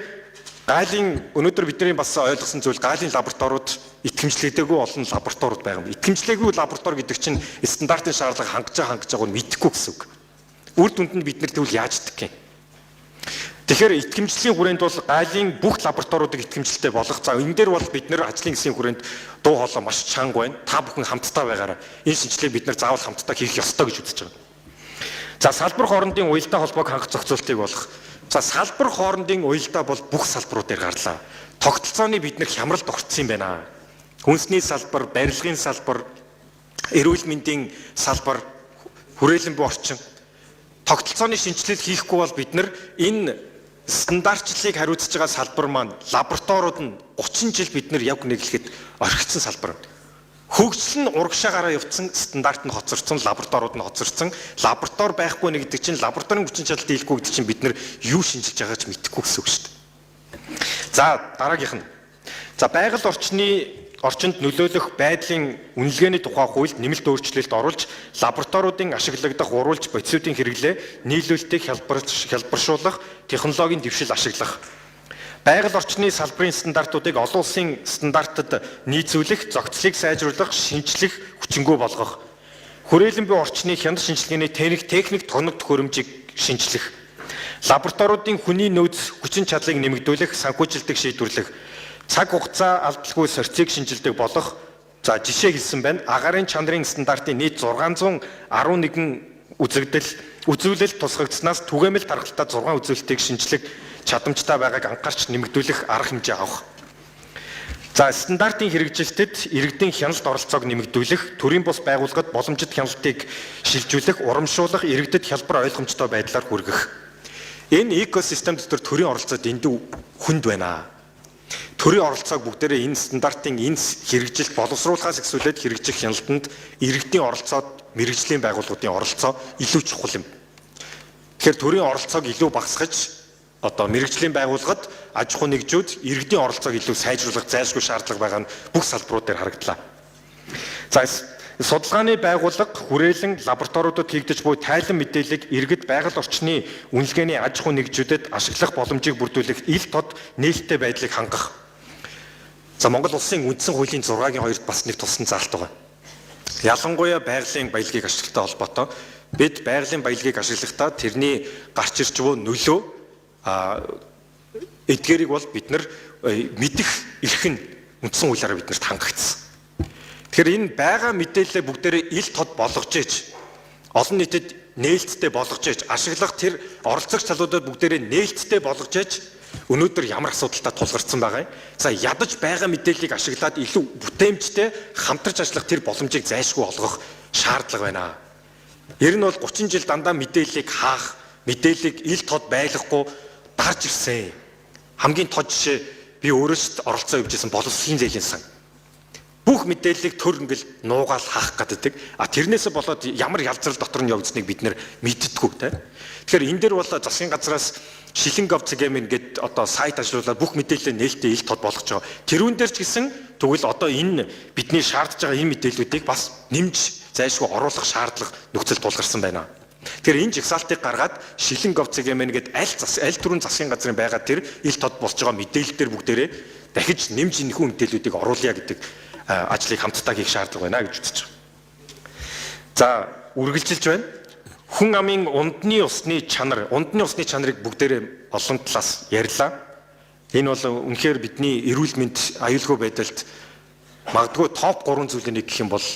гайлын өнөөдөр бидний бас ойлгосон зүйл гайлын лабораториуд итгэмжлэгдээгүй олон лабораториуд байгаа юм. Итгэмжлээгүй лаборатори гэдэг чинь стандартын шаардлага хангаж байгаа нь мэдэхгүй гэсэн үг. Үр дүнд нь бид нар тэгвэл яаж идэх юм? Тэгэхээр итгэмжлэлийн хүрээнд бол гайлын бүх лабораториудыг итгэмжлэлтэй болгох. За энэ дээр бол бид нэр ажлын хэсгийн хүрээнд дуу хоолой маш чанга байна. Та бүхэн хамтдаа байгаарай. Энэ шинжилгээг бид нар заавал хамтдаа хийх ёстой гэж үзэж байгаа. За салбар хоорондын уялдаа холбоог хангах зохицуултыг болох. За салбар хоорондын уялдаа бол бүх салбарууд дээр гарлаа. Тогтолцооны бид нар хямралд орцсон юм байна. Хүнсний салбар, барилгын салбар, эрүүл мэндийн салбар, хүрээлэн буй орчин. Тогтолцооны шинжилэл хийхгүй бол бид нар энэ стандартчлалыг хариуцж байгаа салбар маань лабораториуд нь 30 жил бид нар яг нэглэхэд орхигдсон салбар. Хөгжил нь урагшаагаараа явцсан, стандарт нь хоцорсон, лабораториуд нь хоцорсон. Лаборатори байхгүй нэг гэдэг чинь лабораторийн хүчин чадал дийлэхгүй гэдэг чинь бид нар юу шинжилж байгааг ч мэдэхгүй гэсэн үг шүү дээ. За дараагийнх нь. За байгаль орчны орчинд нөлөөлөх байдлын үнэлгээний тухай хуульд нэмэлт өөрчлөлт оруулж лабораториудын ашиглагдах уруулж бодисуудын хэрэглээ нийлүүлэлтийг хялбаршуулах, технологийн дэвшил ашиглах. Байгаль орчны салбарын стандартуудыг олон улсын стандартад нийцүүлэх, зохицлыг сайжруулах, шинжлэх хүчингү болгох. Хүрээлэн буй орчны хяналт шинжилгээний техник тоног төхөөрөмжийг шинжлэх. Лабораториудын хүний нөөц хүчин чадлыг нэмэгдүүлэх, санхүүжилтийг шийдвэрлэх. Цаг хугацаа алдалгүй сорьцыг шинжилдэг болох. За жишээ хэлсэн байна. Агарын чанарын стандартын нийт 611 үзэгдэл үзүүлэлт тусгагдсанаас түгээмэл тархалтай 6 үзүүлэлтийг шинжлэх чадамжтай байгааг анхаарч нэмэгдүүлэх арга хэмжээ авах. За стандартын хэрэгжилтэд иргэдийн хяналт оролцоог нэмэгдүүлэх, төрийн бус байгууллагад боломжит хяналтыг шилжүүлэх, урамшуулах, иргэдэд хялбар ойлгомжтой байдлаар хүргэх. Энэ экосистем дотор төрийн оролцоо дэндүү хүнд байна. Төрийн оролцоог бүгдээрээ энэ стандартын энэ хэрэгжилт боловсруулахаас эхлүүлээд хэрэгжих хяналтанд иргэдийн оролцоод мэрэгжлийн байгууллагуудын оролцоо илүү чухал юм. Тэгэхээр төрийн оролцоог илүү багасгаж одоо мэрэгжлийн байгууллагад аж ахуй нэгжүүд иргэдийн оролцоог илүү сайжруулах зайлшгүй шаардлага байгаа нь бүх салбарууд дээр харагдлаа. За судалгааны байгууллага хүрээлэн лабораториудад хийгдэж буй тайлан мэдээллийг иргэд байгаль орчны үнэлгээний аж ахуй нэгжүүдэд ашиглах боломжийг бүрдүүлэх ил тод нээлттэй байдлыг хангах. За Монгол улсын үндсэн хуулийн 6-гийн 2-д бас нэг туссан заалт байгаа. Ялангуяа байгалийн баялагийг ашиглахтай холбоотой бид байгалийн баялагийг ашиглахдаа тэрний гарч ирж буй нөлөө эдгээрийг бол бид нар мэдэх эрх нь үндсэн хуулиараа биднэрт хангагдсан. Тэгэхээр энэ байгаа мэдээлэлээ бүгдээрээ ил тод болгож ээж олон нийтэд нээлттэй болгож ээж ашиглах тэр оролцогч талуудад бүгдээрээ нээлттэй болгож ээж өнөөдөр ямар асуудалтай тулгарсан байгаа юм. За ядаж байгаа мэдээллийг ашиглаад илүү бүтээмжтэй хамтарч ажиллах тэр боломжийг зайлшгүй олгох шаардлага байна. Ер нь бол 30 жил дандаа мэдээллийг хаах, мэдээллийг ил тод байлгахгүй дарж ирсэн. Хамгийн тод жишээ би өөрөө ч оролцоо явж исэн боловсролын зээлийн сан. Бүх мэдээллийг төр ингээл нуугаал хаах гэдэг. А тэрнээсээ болоод ямар ялзрал дотор нь явагдсныг бид нэр мэддэггүй те. Тэгэхээр энэ дээр бол засгийн газраас шилэн gov.cg гээд одоо сайт ажиллуулаад бүх мэдээлэлээ нээлттэй ил тод болгож байгаа. Тэрүүн дээр ч гэсэн тэгвэл одоо энэ бидний шаардж байгаа энэ мэдээллүүдийг бас нэмж зайлшгүй оруулах шаардлага нөхцөл тулгарсан байна. Тэгэхээр энэ жагсаалтыг гаргаад шилэн gov.cg гээд аль түрүүн засгийн газрын байгаа тэр ил тод болж байгаа мэдээлэл дээр бүгдээрээ дахиж нэмж энэхүү мэдээллүүдийг оруулъя гэдэг ажлыг хамтдаа хийх шаардлага байна гэж үзэж байгаа. За, үргэлжилж байна. Хүн амын ундны усны чанар, ундны усны чанарыг бүгдээрээ олон талаас ярьлаа. Энэ бол үнэхээр бидний эрүүл мэнд аюулгүй байдалд магадгүй топ 3 зүйлийн нэг гэх юм бол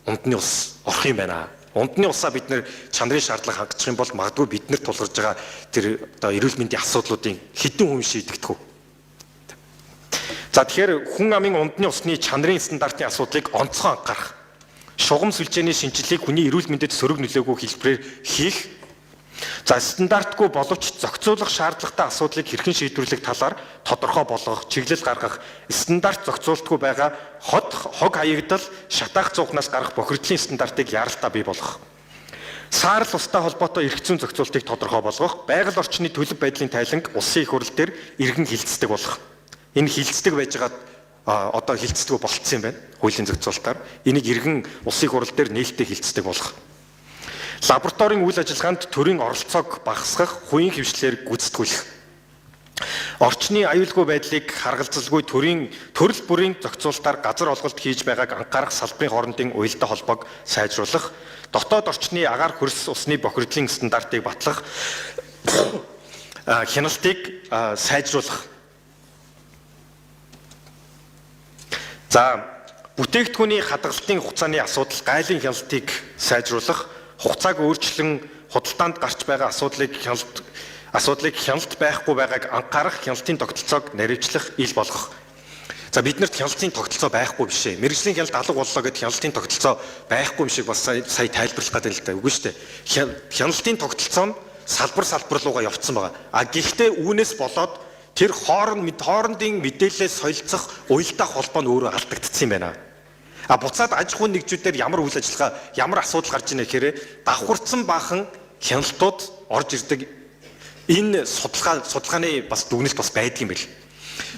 ундны ус орох юм байна. Ундны усаа бид нэр чанарын шаардлага хангачих юм бол магадгүй бид нэр тулгарч байгаа тэр одоо эрүүл мэндийн асуудлуудын хэдэн хувь шийдэгдэх үү. За, тэгэхээр хүн амын ундны усны чанарын стандартын асуудлыг онцгой анхаарах. Шугам сүлжээний шинжилгээг хүний эрүүл мэндэд сөрөг нөлөөгөө хэлбэрээр хийх. За, стандартгүй боловч зохицуулах шаардлагатай асуудлыг хэрхэн шийдвэрлэх талаар тодорхой болгох, чиглэл гаргах, стандарт зохицуултгүй байгаа хот хог хаягдал, шатаах цуухнаас гарах бохирдлын стандартыг яралтаа бий болгох. Саарл устай холбоотой эрх зүйн зохицуултыг тодорхой болгох, байгаль орчны төлөв байдлын тайланг улсын их хурл дээр эргэн хилцдэг болох. Энэ хилцдэг байж байгаа одоо хилцдэг болцсон юм байна. Хуулийн зохицуултаар энийг эргэн улсын их хурл дээр нээлттэй хилцдэг болох. Лабораторийн үйл ажиллагаанд төрийн оролцоог багасгах, хувийн хвшлээр гүйцэтгүүлэх. Орчны аюулгүй байдлыг харгалзалгүй төрийн төрөл бүрийн зохицуултаар газар олголт хийж байгааг анхаарах салбарын хоорондын уялдаа холбоог сайжруулах, дотоод орчны агаар хөрс усны бохирдлын стандартыг батлах, хяналтыг сайжруулах. За, бүтээгдэхүүний хадгалтын хугацааны асуудал, гайлын хяналтыг сайжруулах, хугацааг өөрчлөн худалдаанд гарч байгаа асуудлыг хяналт байхгүй байгааг анхаарах, хяналтын тогтолцоог наривчлах, ил болгох. За, биднэрт хяналтын тогтолцоо байхгүй биш ээ. Мэргэжлийн хяналт алга боллоо гэд хяналтын тогтолцоо байхгүй юм шиг бас сая тайлбарлах гэдэг л да. Үгүй шүү дээ. Хяналтын тогтолцоо нь салбар салбар руугаа явцсан байгаа. А гэхдээ үүнээс болоод тэр хоорондын мэдээлэлээ солилцох уялдаа холбоо нь өөрөө алдагдсан юм байна. А буцаад аж ахуйн нэгжүүдээр ямар үйл ажиллагаа, ямар асуудал гарч ийнэ гэхээр давхарцсан баахан хяналтууд орж ирдэг. Энэ судалгааны бас дүгнэлт бас байдаг юм бэл.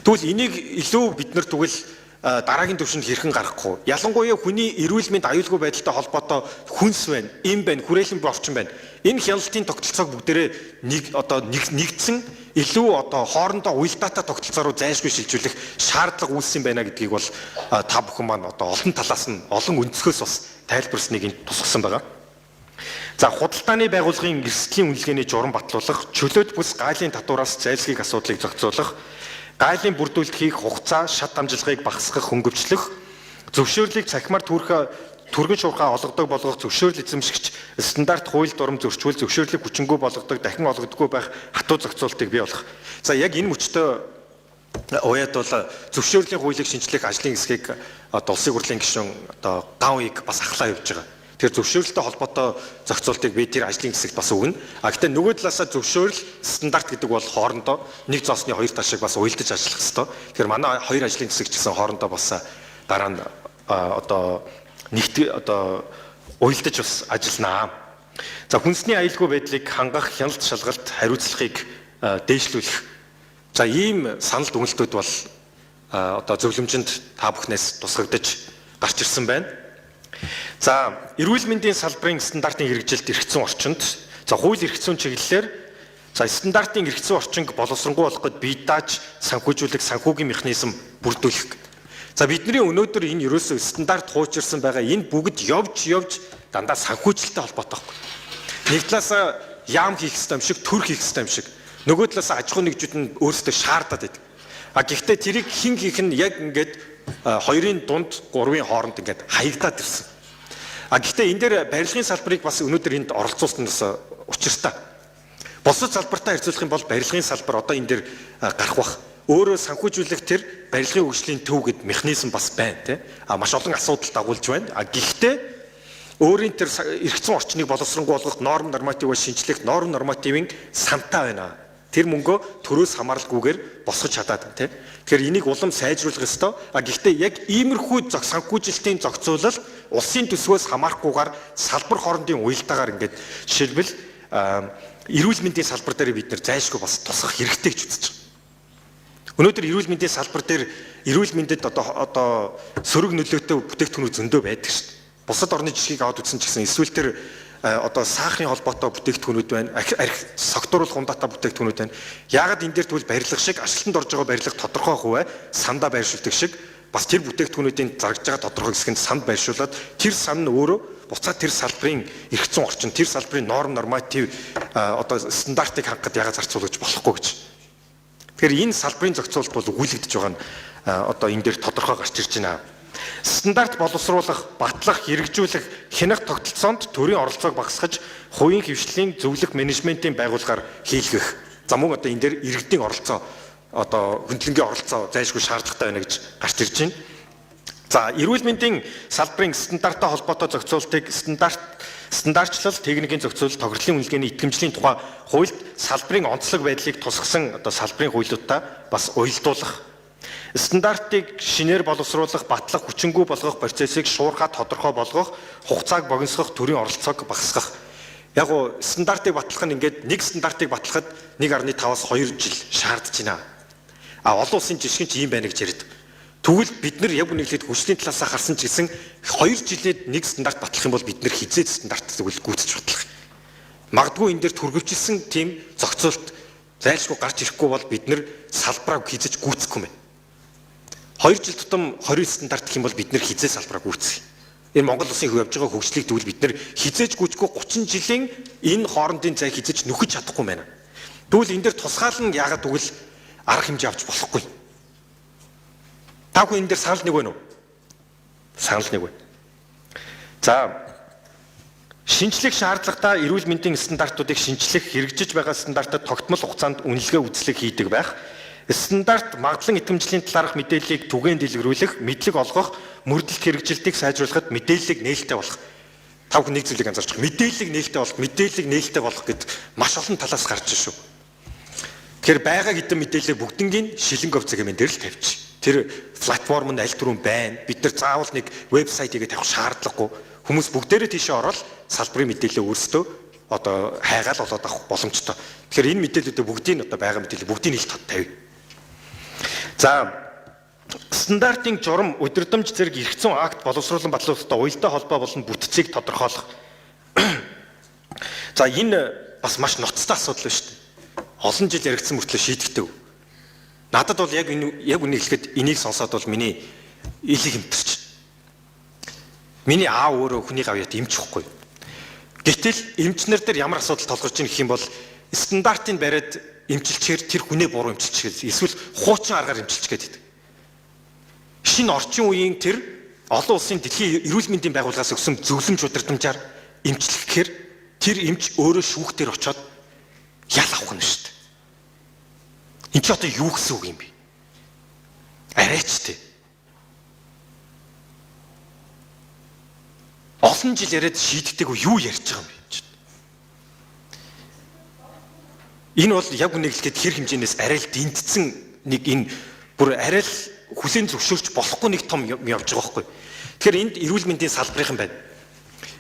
Тэгвэл энийг илүү бид нар тэгвэл дараагийн түвшинд хэрхэн гаргах вэ? Ялангуяа хүний эрүүл мэнд аюулгүй байдалтай холбоотой хүнс байна, эм байна, хүрээлэн орчин байна. Энэ хяналтын тогтолцоог бүгдээрээ нэг одоо нэгдсэн илүү одоо хоорондоо уялдаатай тогтолцоо руу зайлшгүй шилжүүлэх шаардлага үүссэн байна гэдгийг бол та бүхэн маань одоо олон талаас нь олон өнцгөөс бас тайлбарсныг энд тусгасан байгаа. За, худалдааны байгууллагын эрсдлийн үнэлгээний журам батлуулах, чөлөөт бүс гайлын татвараас зайлсхийх асуудлыг зохицуулах, гайлын бүрдүүлэлт хийх хугацаа, шат амжилгыг багасгах, хөнгөвчлөх, зөвшөөрлийг цахимаар түргэн шуурхай олгодог болгох, зөвшөөрөл эзэмшигч стандарт хууль дурам зөрчүүл зөвшөөрлийг хүчингүй болгодог, дахин олгодоггүй байх хатуу зохицуултыг бий болгох. За, яг энэ мөчтөө уяад бол зөвшөөрлийн хуулийг шинчлэх ажлын хэсгийг одоо улсын хурлын гишүүн одоо Гаоыг бас ахлаа явж байгаа. Тэр зөвшөөрлөлтөй холбоотой зохицуултыг би тэр ажлын хэсэгт бас өгнө. А гэхдээ нөгөө талаасаа зөвшөөрөл стандарт гэдэг бол хоорондоо нэг зоосны хоёр тал шиг бас уялдаж ажиллах хэвээр. Тэгэхээр манай хоёр ажлын хэсэг ч гэсэн хоорондоо бас дараа нь одоо нэгт одоо уялдаж бас ажилланаа. За, хүнсний аюулгүй байдлыг хангах, хяналт шалгалт хариуцлагыг дээшлүүлэх. За, ийм санал дүгнэлтүүд бол одоо зөвлөмжөнд та бүхнээс тусгагдаж гарч ирсэн байна. За, эрүүл мэндийн салбарын стандартын хэрэгжилт эрх зүйн орчинд, за, хууль эрх зүйн чиглэлээр, за, стандартын эрх зүйн орчинг боловсронгуй болгоход бие дааж санхүүжүүлэх санхүүгийн механизм бүрдүүлэх. За, бидний өнөөдөр энэ ерөөсөө стандарт хуучирсан байгаа энэ бүгд явж дандаа санхүүжилттэй холбоотой байхгүй. Нэг талаасаа яам хийх ёстой юм шиг, төр хийх ёстой юм шиг. Нөгөө талаасаа аж ахуйн нэгжүүд нь өөрсдөө шаардаад байдаг. А гэхдээ тэрийг хэн хийх нь яг ингээд хоёрын дунд, гурвын хооронд ингээд хаягдаад ирсэн. А гэхдээ энэ дээр барилгын салбарыг бас өнөөдөр энд оролцуулсан нь бас учиртай. Бусад салбартаа харьцуулах юм бол барилгын салбар одоо энэ дээр гарах бах. Өөрөө санхүүжүүлэх тэр барилгын хөгжлийн төв гэд механизм бас байна тий. А маш олон асуудал дагуулж байна. А гэхдээ өөрийн тэр эрх зүйн орчныг боловсронгуй болгох норм нормативыг шинчлэх норм нормативын сантаа байна. Тэр мөнгөө төрөөс хамааралгүйгээр босгож чадаад тий. Тэгэхээр энийг улам сайжруулах ёстой. А гэхдээ яг иймэрхүү санхүүжилтийн зохицуулалт улсын төсвөөс хамаарахгүйгээр салбар хоорондын уялдаагаар ингээд жишээлбэл эрүүл мэндийн салбар дээр бид нэр зайлшгүй бас тусгах хэрэгтэй гэж үзэж байгаа. Өнөөдөр эрүүл мэндийн салбар дээр эрүүл мэндэд одоо сөрөг нөлөөтэй бүтээгдэхүүнүүд зөндөө байдаг шүү дээ. Бусад орны жишгийг аваад үзсэн ч гэсэн эсвэл тэр одоо сахарын холбоотой бүтээгдэхүүнүүд байна. Арх согтууруулах хундаатай бүтээгдэхүүнүүд байна. Яагаад энэ дээр тэгвэл барилга шиг ажилтнанд орж байгаа барилга тодорхой хувиа сандаа байршуулдаг шиг бас тэр бүтээгдэхүүнүүдийн заргаж байгаа тодорхой хэсэг нь санд байршуулад тэр сан нь өөрөө буцаад тэр салбарын эрх зүйн орчин, тэр салбарын норм, норматив одоо стандартыг хангахад яагаад зарцуулж болохгүй гэж. Тэгэхээр энэ салбарын зохицуулалт бол өгүүлэгдэж байгаа нь одоо энэ дээр тодорхой гарч ирж байна. Стандарт боловсруулах, батлах, хэрэгжүүлэх, хянах тогтолцоонд төрийн оролцоог багасгаж, хувийн хэвшлийн зөвлөх менежментийн байгууллагаар хийлгэх. За мөн одоо энэ дээр иргэдийн оролцоо, одоо хөндлөнгийн оролцоо зайлшгүй шаардлагатай байна гэж гарч ирж байна. За эрүүл мэндийн салбарын стандарттай холбоотой зохицуултыг стандартчлал, техникийн зохицуулалт, тохирлын үнэлгээний итгэмжлийн тухай хуульд салбарын онцлог байдлыг тусгасан одоо салбарын хуулиудтай бас уялдуулах. Стандартыг шинээр боловсруулах, батлах, хүчингүй болгох процессыг шуурхаа тодорхой болгох, хугацааг богиносгох, төрийн оролцоог багасгах. Яг уу стандартыг батлах нь ингээд нэг стандартыг батлахад 1.5-аас 2 жил шаардж байна. А олон улсын жишгэн ч ийм байна гэж яриад. Тэгвэл бид нар яг үнэхээр хүчний талаас харсан ч гэсэн 2 жилээд нэг стандарт батлах юм бол бид нар хизээд стандарт тэгвэл гүйцэж батлах. Магадгүй энэ дээр төргөвчлсөн тийм зохицуулалт зайлшгүй гарч ирэхгүй бол бид нар салбараа хизэж гүйцэхгүй юм байна. 2 жил тутам 20 стандарт гэх юм бол бид нэр хизээ салбараа гүйцэх. Энэ Монгол улсын явж байгаа хөгжлийг тэгвэл бид нэр хизээж гүйцэхгүй 30 жилийн энэ хоорондын зай хизээж нөхөж чадахгүй байна. Тэгвэл энэ дээр тусгаалan яагаад тэгвэл арга хэмжээ авч болохгүй. Та бүхэн энэ дээр санал нэг байна уу? Санал нэг байна. За шинжлэх шаардлагатай эрүүл мэндийн стандартуудыг шинжлэх, хэрэгжиж байгаа стандартад тогтмол хугацаанд үнэлгээ үзлэг хийдэг байх. Стандарт магадлан итгэмжлийн талаарх мэдээллийг түгээн дэлгэрүүлэх, мэдлэг олгох, мөрдөлт хэрэгжилтийг сайжруулахад мэдээллийг нээлттэй болгох. Та бүхэн нэг зүйлийг анзаарч байгаа. Мэдээллийг нээлттэй болгох, мэдээллийг нээлттэй болгох гэд маш олон талаас гарч ир шүү. Тэгэхээр байгаа хэдэн мэдээллийг бүгднгийн шилэн говцэг юм дээр л тавьчих. Тэр платформ нь аль түрүүн байна. Бид нар заавал нэг вебсайт хийгээ тавих шаардлагагүй. Хүмүүс бүгдээрээ тийшээ ороод салбарын мэдээлэлээ өөрсдөө одоо хайгаал болоод авах боломжтой. Тэгэхээр энэ мэдээллүүдээ бүгдийг одоо байгаа мэдээлэл бүгдийг нийлт тавь. За стандартын журам, удирдамж зэрэг эрх зүйн акт боловсруулан батлуулалттай уялдаа холбоо болон бүтцийг тодорхойлох. За энэ бас маш ноцтой асуудал байна шүү дээ. Олон жил яригдсан мөртлөө шийдэгдэв. Надад бол яг энэ яг үнийг хэлэхэд энийг сонсоод бол миний илэг хэмтэрч. Миний аав өөрөө хүний гавьяат эмч ихгүй. Гэтэл эмчнэр дээр ямар асуудал толгорч ийн гэх юм бол стандартыг бариад эмчилчээр тэр хүнээ буруу эмчилчих эсвэл хуучин аргаар эмчилчих гэдэг. Шинэ орчин үеийн тэр олон улсын дэлхийн эрүүл мэндийн байгууллагаас өгсөн зөвлөмж удирдамжаар эмчлэхээр тэр эмч өөрөө шүүхтэр очоод ял авах нь шүү дээ. Энд чи одоо юу гэсэн үг юм бэ? Арайч тээ. Олон жил яриад шийддэггүй юу ярьж байгаа юм бэ? Энэ бол яг үнийг хэлэхэд хэр хэмжээнээс арай л дэнтцэн нэг энэ бүр арай л хүлээн зөвшөөрч болохгүй нэг том юм явж байгаа байхгүй. Тэгэхээр энд эрүүл мэндийн салбарын байна.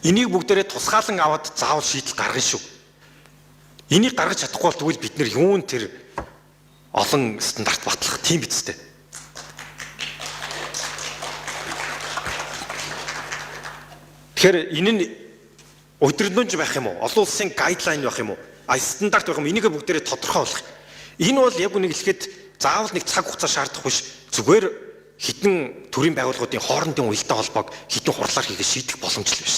Энийг бүгдээрээ тусгаалan аваад заавал шийдэл гаргана шүү. Энийг гаргаж чадахгүй бол тэгвэл бид нэр юун тэр олон стандарт батлах тийм биз дээ. Тэгэхээр энэ нь удирдамж байх юм уу? Олон улсын гайдлайн байх юм уу? А стандарт байх юм. Энийг бүгдээрээ тодорхой болгох. Энэ бол яг үнийг хэлэхэд заавал нэг цаг хугацаа шаардах биш. Зүгээр хитэн төрийн байгууллагуудын хоорондын уялдаа холбоог хитэн хурлаар хийгээ шийдэх боломж л биш.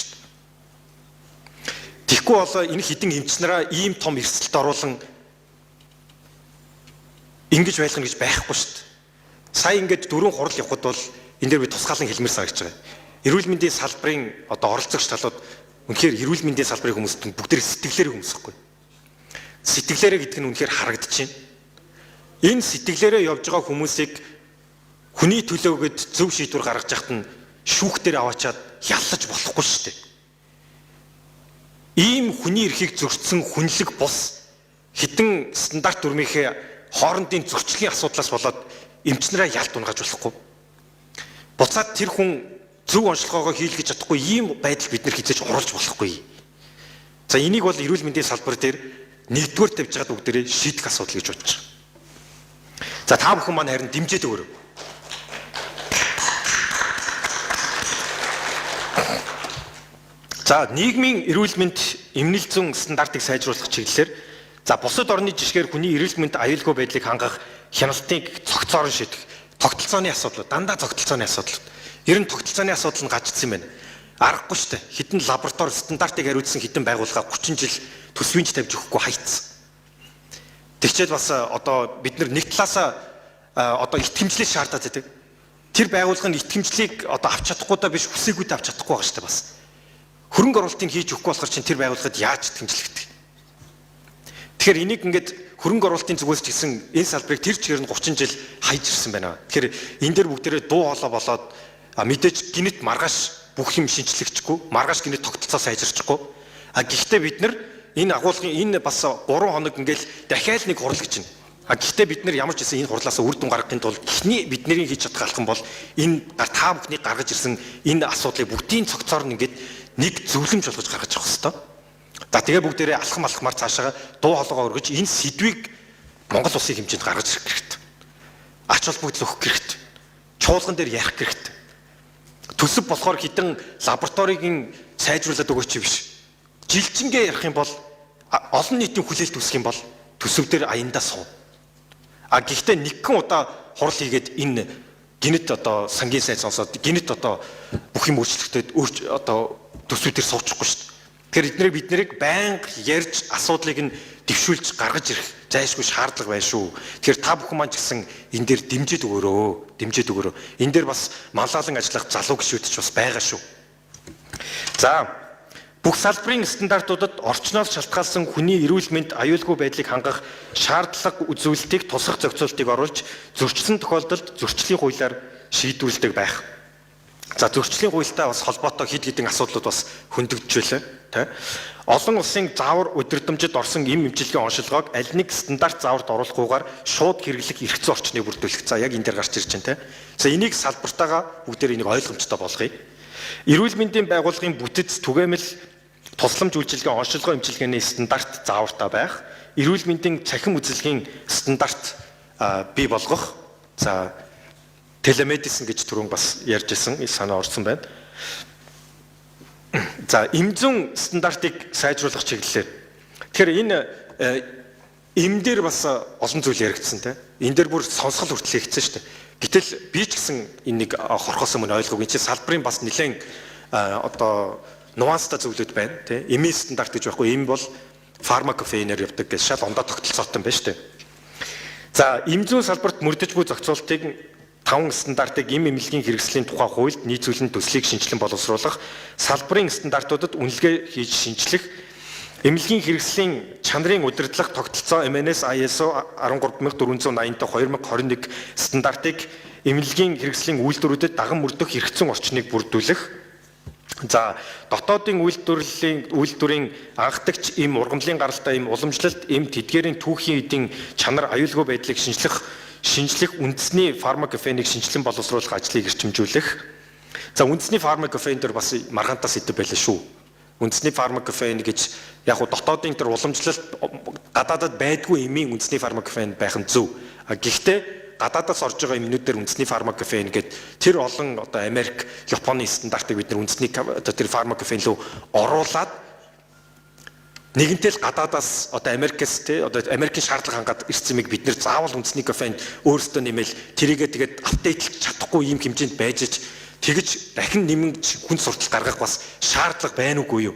Тэгэхгүй бол энэ хитэн эмч нараа ийм том эрсдэлд оруулан ингэж байлгана гэж байхгүй шүү дээ. Сая ингээд дөрвөн хурал явхад бол энэ дээр би тусгаалan хэлмээр санагдаж байгаа. Эрүүл мэндийн салбарын одоо оролцогч талууд үнэхээр эрүүл мэндийн салбарын хүмүүст бүгдээр сэтгэлээрээ хүмүүс ихгүй. Сэтгэлээрээ гэдэг нь үнэхээр харагдаж байна. Энэ сэтгэлээрээ явж байгаа хүмүүсийг хүний төлөөгöd зөв шийдвэр гаргаж яхад нь шүүхтэр аваачаад яллаж болохгүй шүү дээ. Ийм хүний эрхийг зөрчсөн хүнлэг бус хитэн стандарт дүрмийнхээ хоорондын зөрчлийн асуудлаас болоод эмч нараа ялд унгааж болохгүй. Буцаад тэр хүн зөв онцлогоогоо хийлгэж чадахгүй ийм байдал бид нар хизээж оруулж болохгүй. За энийг бол эрүүл мэндийн салбар дээр нэгдүгээр тавьж байгаа бүгдээрээ шийдэх асуудал гэж бодож байгаа. За та бүхэн маань харин дэмжиж өгөөрэй. За, нийгмийн эрүүл мэнд эмнэл зүйн стандартыг сайжруулах чиглэлээр за бусад орны жишгээр хүний эрүүл мэнд аюулгүй байдлыг хангах хяналтыг цогцоор нь шийдэх. Тогтолцооны асуудал, дандаа тогтолцооны асуудал. Ер нь тогтолцооны асуудал нь гажчихсан юм байна. Аргагүй шүү дээ. Хэдэн лаборатори стандартыг хариуцсан хэдэн байгууллага 30 жил төсвийнч тавьж өгөхгүй хайцсан. Тэгчээд бас одоо бид нэг талаасаа одоо итгэмжлэл шаардаад байдаг. Тэр байгууллага нь итгэмжлэлийг одоо авч чадахгүй даа биш, хүсээгүй даа авч чадахгүй байгаа шүү дээ бас. Хөрөнгө оруулалтыг хийж өгөхгүй болохоор чинь тэр байгууллагад яаж итгэмжлэх вэ? Тэгэхээр энийг ингээд хөрөнгө оруулалтын зүгээс ч гэсэн энэ салбарыг тэр чигээр нь 30 жил хайж ирсэн байна. Тэгэхээр энэ дээр бүгдээрээ дуу хоолой болоод мэдээж гинэт маргааш бүх юм шинжлэгдэхгүй, маргааш гинэт тогтолцоо сайжирчихгүй. А гэхдээ бид нар энэ агуулгын энэ бас 3 хоног ингээл дахиад нэг хурал гэж байна. А гэхдээ бид нар ямар ч гэсэн энэ хурлаасаа үр дүн гаргахын тулд эхний бидний хийж чадах алхам бол энэ та бүхний гаргаж ирсэн энэ асуудлыг бүгдийн цогцоор нь ингээд нэг зөвлөмж болгож гаргаж авах хэрэгтэй. За тэгээ бүгдээрээ алхам алхмаар цаашаа дуу хоолойгоо өргөж энэ сэдвийг Монгол улсын хэмжээнд гаргаж ирэх хэрэгтэй. Ач холбогдол өгөх хэрэгтэй. Чуулган дээр ярих хэрэгтэй. Төсөв болохоор хідэн лабораторийг сайжруулад өгөөч биш. Жилчингээ ярих юм бол олон нийтийн хүлээлт үүсэх юм бол төсөв дээр аяндаа суу. А гэхдээ нэгэн удаа хурал хийгээд энэ гинэт одоо сангийн сайд сонсоод гинэт одоо бүх юм өөрчлөгдөд одоо төсөв дээр суучихгүй шүү дээ. Тэгэхээр эднэрийг бид нарыг байнга ярьж асуудлыг нь дэвшүүлж гаргаж ирэх зайлшгүй шаардлага байна шүү. Тэгэхээр та бүхэн маань ч гэсэн энэ дээр дэмжиж өгөөрөө. Дэмжиж өгөөрөө. Энэ дээр бас манлайлан ажиллах залуу гишүүд ч бас байгаа шүү. За, бүх салбарын стандартуудад орчноос шалтгаалсан хүний эрүүл мэнд аюулгүй байдлыг хангах шаардлага үзүүлэлтийг тусгах зохицуултыг оруулж зөрчилсөн тохиолдолд зөрчлийн хуулиар шийдвэрлэдэг байх. За, зөрчлийн хуультай бас холбоотой хэд хэдэн асуудлууд бас хөндөгдөж байлаа. Тэ? Олон улсын заавар удирдамжид орсон эм эмчилгээний оншилгоог аль нэг стандарт зааварт оруулахгүйгээр шууд хэрэглэх эрх зүйн орчныг бүрдүүлэх. За, яг энэ дээр гарч ирж байна, тэ. За, энийг салбартаагаа бүгдээр энийг ойлгомжтой болгоё. Эрүүл мэндийн байгууллагын бүтэц түгээмэл тусламж үйлчилгээ оншилгоо эмчилгээний стандарт заавартай байх. Эрүүл мэндийн цахим үзлэгийн стандарт бий болгох. За, телемедицин гэж түрүүн бас ярьж исэн санаа орсон байна. За, эм зүйн стандартыг сайжруулах чиглэлээр. Тэгэхээр энэ эм дээр бас олон зүйл яригдсан те. Энэ дээр бүр сонсгол хүртэл хийгдсэн шүү дээ. Гэтэл би ч гэсэн энэ нэг хорхоос өмнө ойлгоогүй. Энэ чинь салбарын бас нэлээд одоо нуанстай зүйлүүд байна те. Эмийн стандарт гэж байхгүй. Эм бол фармакофейнер явдаг гэж шал ондоо тогтолцоотой байна шүү дээ. За, эм зүйн салбарт мөрдөж буй зохицуултыг 5 стандартыг эм эмнэлгийн хэрэгслийн тухай хуульд нийцүүлэн төслийг шинжилэн боловсруулах, салбарын стандартуудад үнэлгээ хийж шинжлэх, эмнэлгийн хэрэгслийн чанарын удирдлага тогтолцоо MNS ISO 13485-2021 стандартыг эмнэлгийн хэрэгслийн үйлдвэрүүдэд даган мөрдөх эрх зүйн орчныг бүрдүүлэх. За, дотоодын үйлдвэрийн анхдагч эм ургамлын гаралтай эм уламжлалт эм тэдгээрийн түүхийн эдийн чанар аюулгүй байдлыг шинжлэх үндэсний фармакофенийг шинжилэн боловсруулах ажлыг эрчимжүүлэх. За, үндэсний фармакофен дээр бас маргаантай сэдэв байлаа шүү. Үндэсний фармакофен гэж яг уу дотоодын тэр уламжлалт гадаадад байдгүй эмийн үндэсний фармакофен байх нь зөв. Гэхдээ гадаадаас орж байгаа эмнүүд дээр үндэсний фармакофен гэд тэр олон одоо Америк, Японы стандартыг бид нар үндэсний одоо тэр фармакофен рүү оруулаад нэгэнтэл гадаадаас одоо Америкээс те одоо Америкийн шаардлага хангаад ирсэн юмыг бид нэр заавал үндэсний кофенд өөрсдөө нэмэл тэрийгээ тэгээд апдейтлж чадахгүй ийм хэмжээнд байж ич тэгж дахин нэмэн хүн суртал гаргах бас шаардлага байна уугүй юу?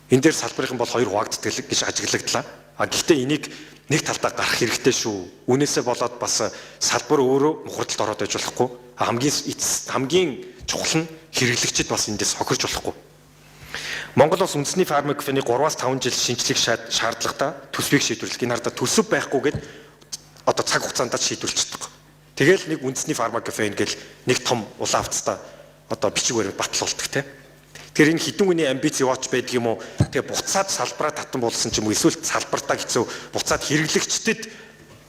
Энэ дээр салбарын бол хоёр хуваагддаг гэж ажиглагдлаа. А гэхдээ энийг нэг талдаа гарах хэрэгтэй шүү. Үүнээсээ болоод бас салбар өөрөө мухардалд ороод байж болохгүй. Хамгийн чухал нь хэрэглэгчид бас эндээс хохирч болохгүй. Монгол улс үндэсний фармакофены 3-5 жил шинжлэх шаардлагатай төсвийг шийдвэрлэх. Энэ хардаа төсөв байхгүйгээд одоо цаг хугацаанд шийдвэрлэж чадахгүй. Тэгэл нэг үндэсний фармакофен гэл нэг том улаан авцтай одоо бичиг баримт батал болдог те. Тэгэхээр энэ хідэн хүний амбиц яваач байдаг юм уу? Тэгээ буцаад салбараа татан болсон ч юм уу эсвэл салбартаа хэцүү буцаад хэрэглэгчдэд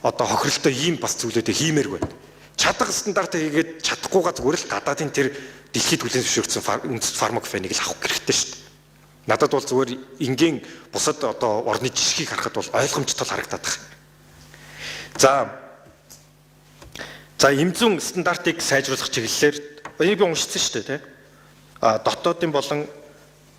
одоо хохиролтой ийм бас зүйлүүдээ хиймээргүй. Чадах стандарт хийгээд чадахгүйгаа зүгээр л гадаадын тэр дэлхийд хүлээн зөвшөөрсөн үндэс фармакофенийг л авах хэрэгтэй шүү дээ. Надад бол зүгээр энгийн бусад одоо орны жишгийг харахад бол ойлгомжтой харагдаад байна. За эм зүйн стандартыг сайжруулах чиглэлээр энийг би уншсан шүү дээ, тэ. А дотоодын болон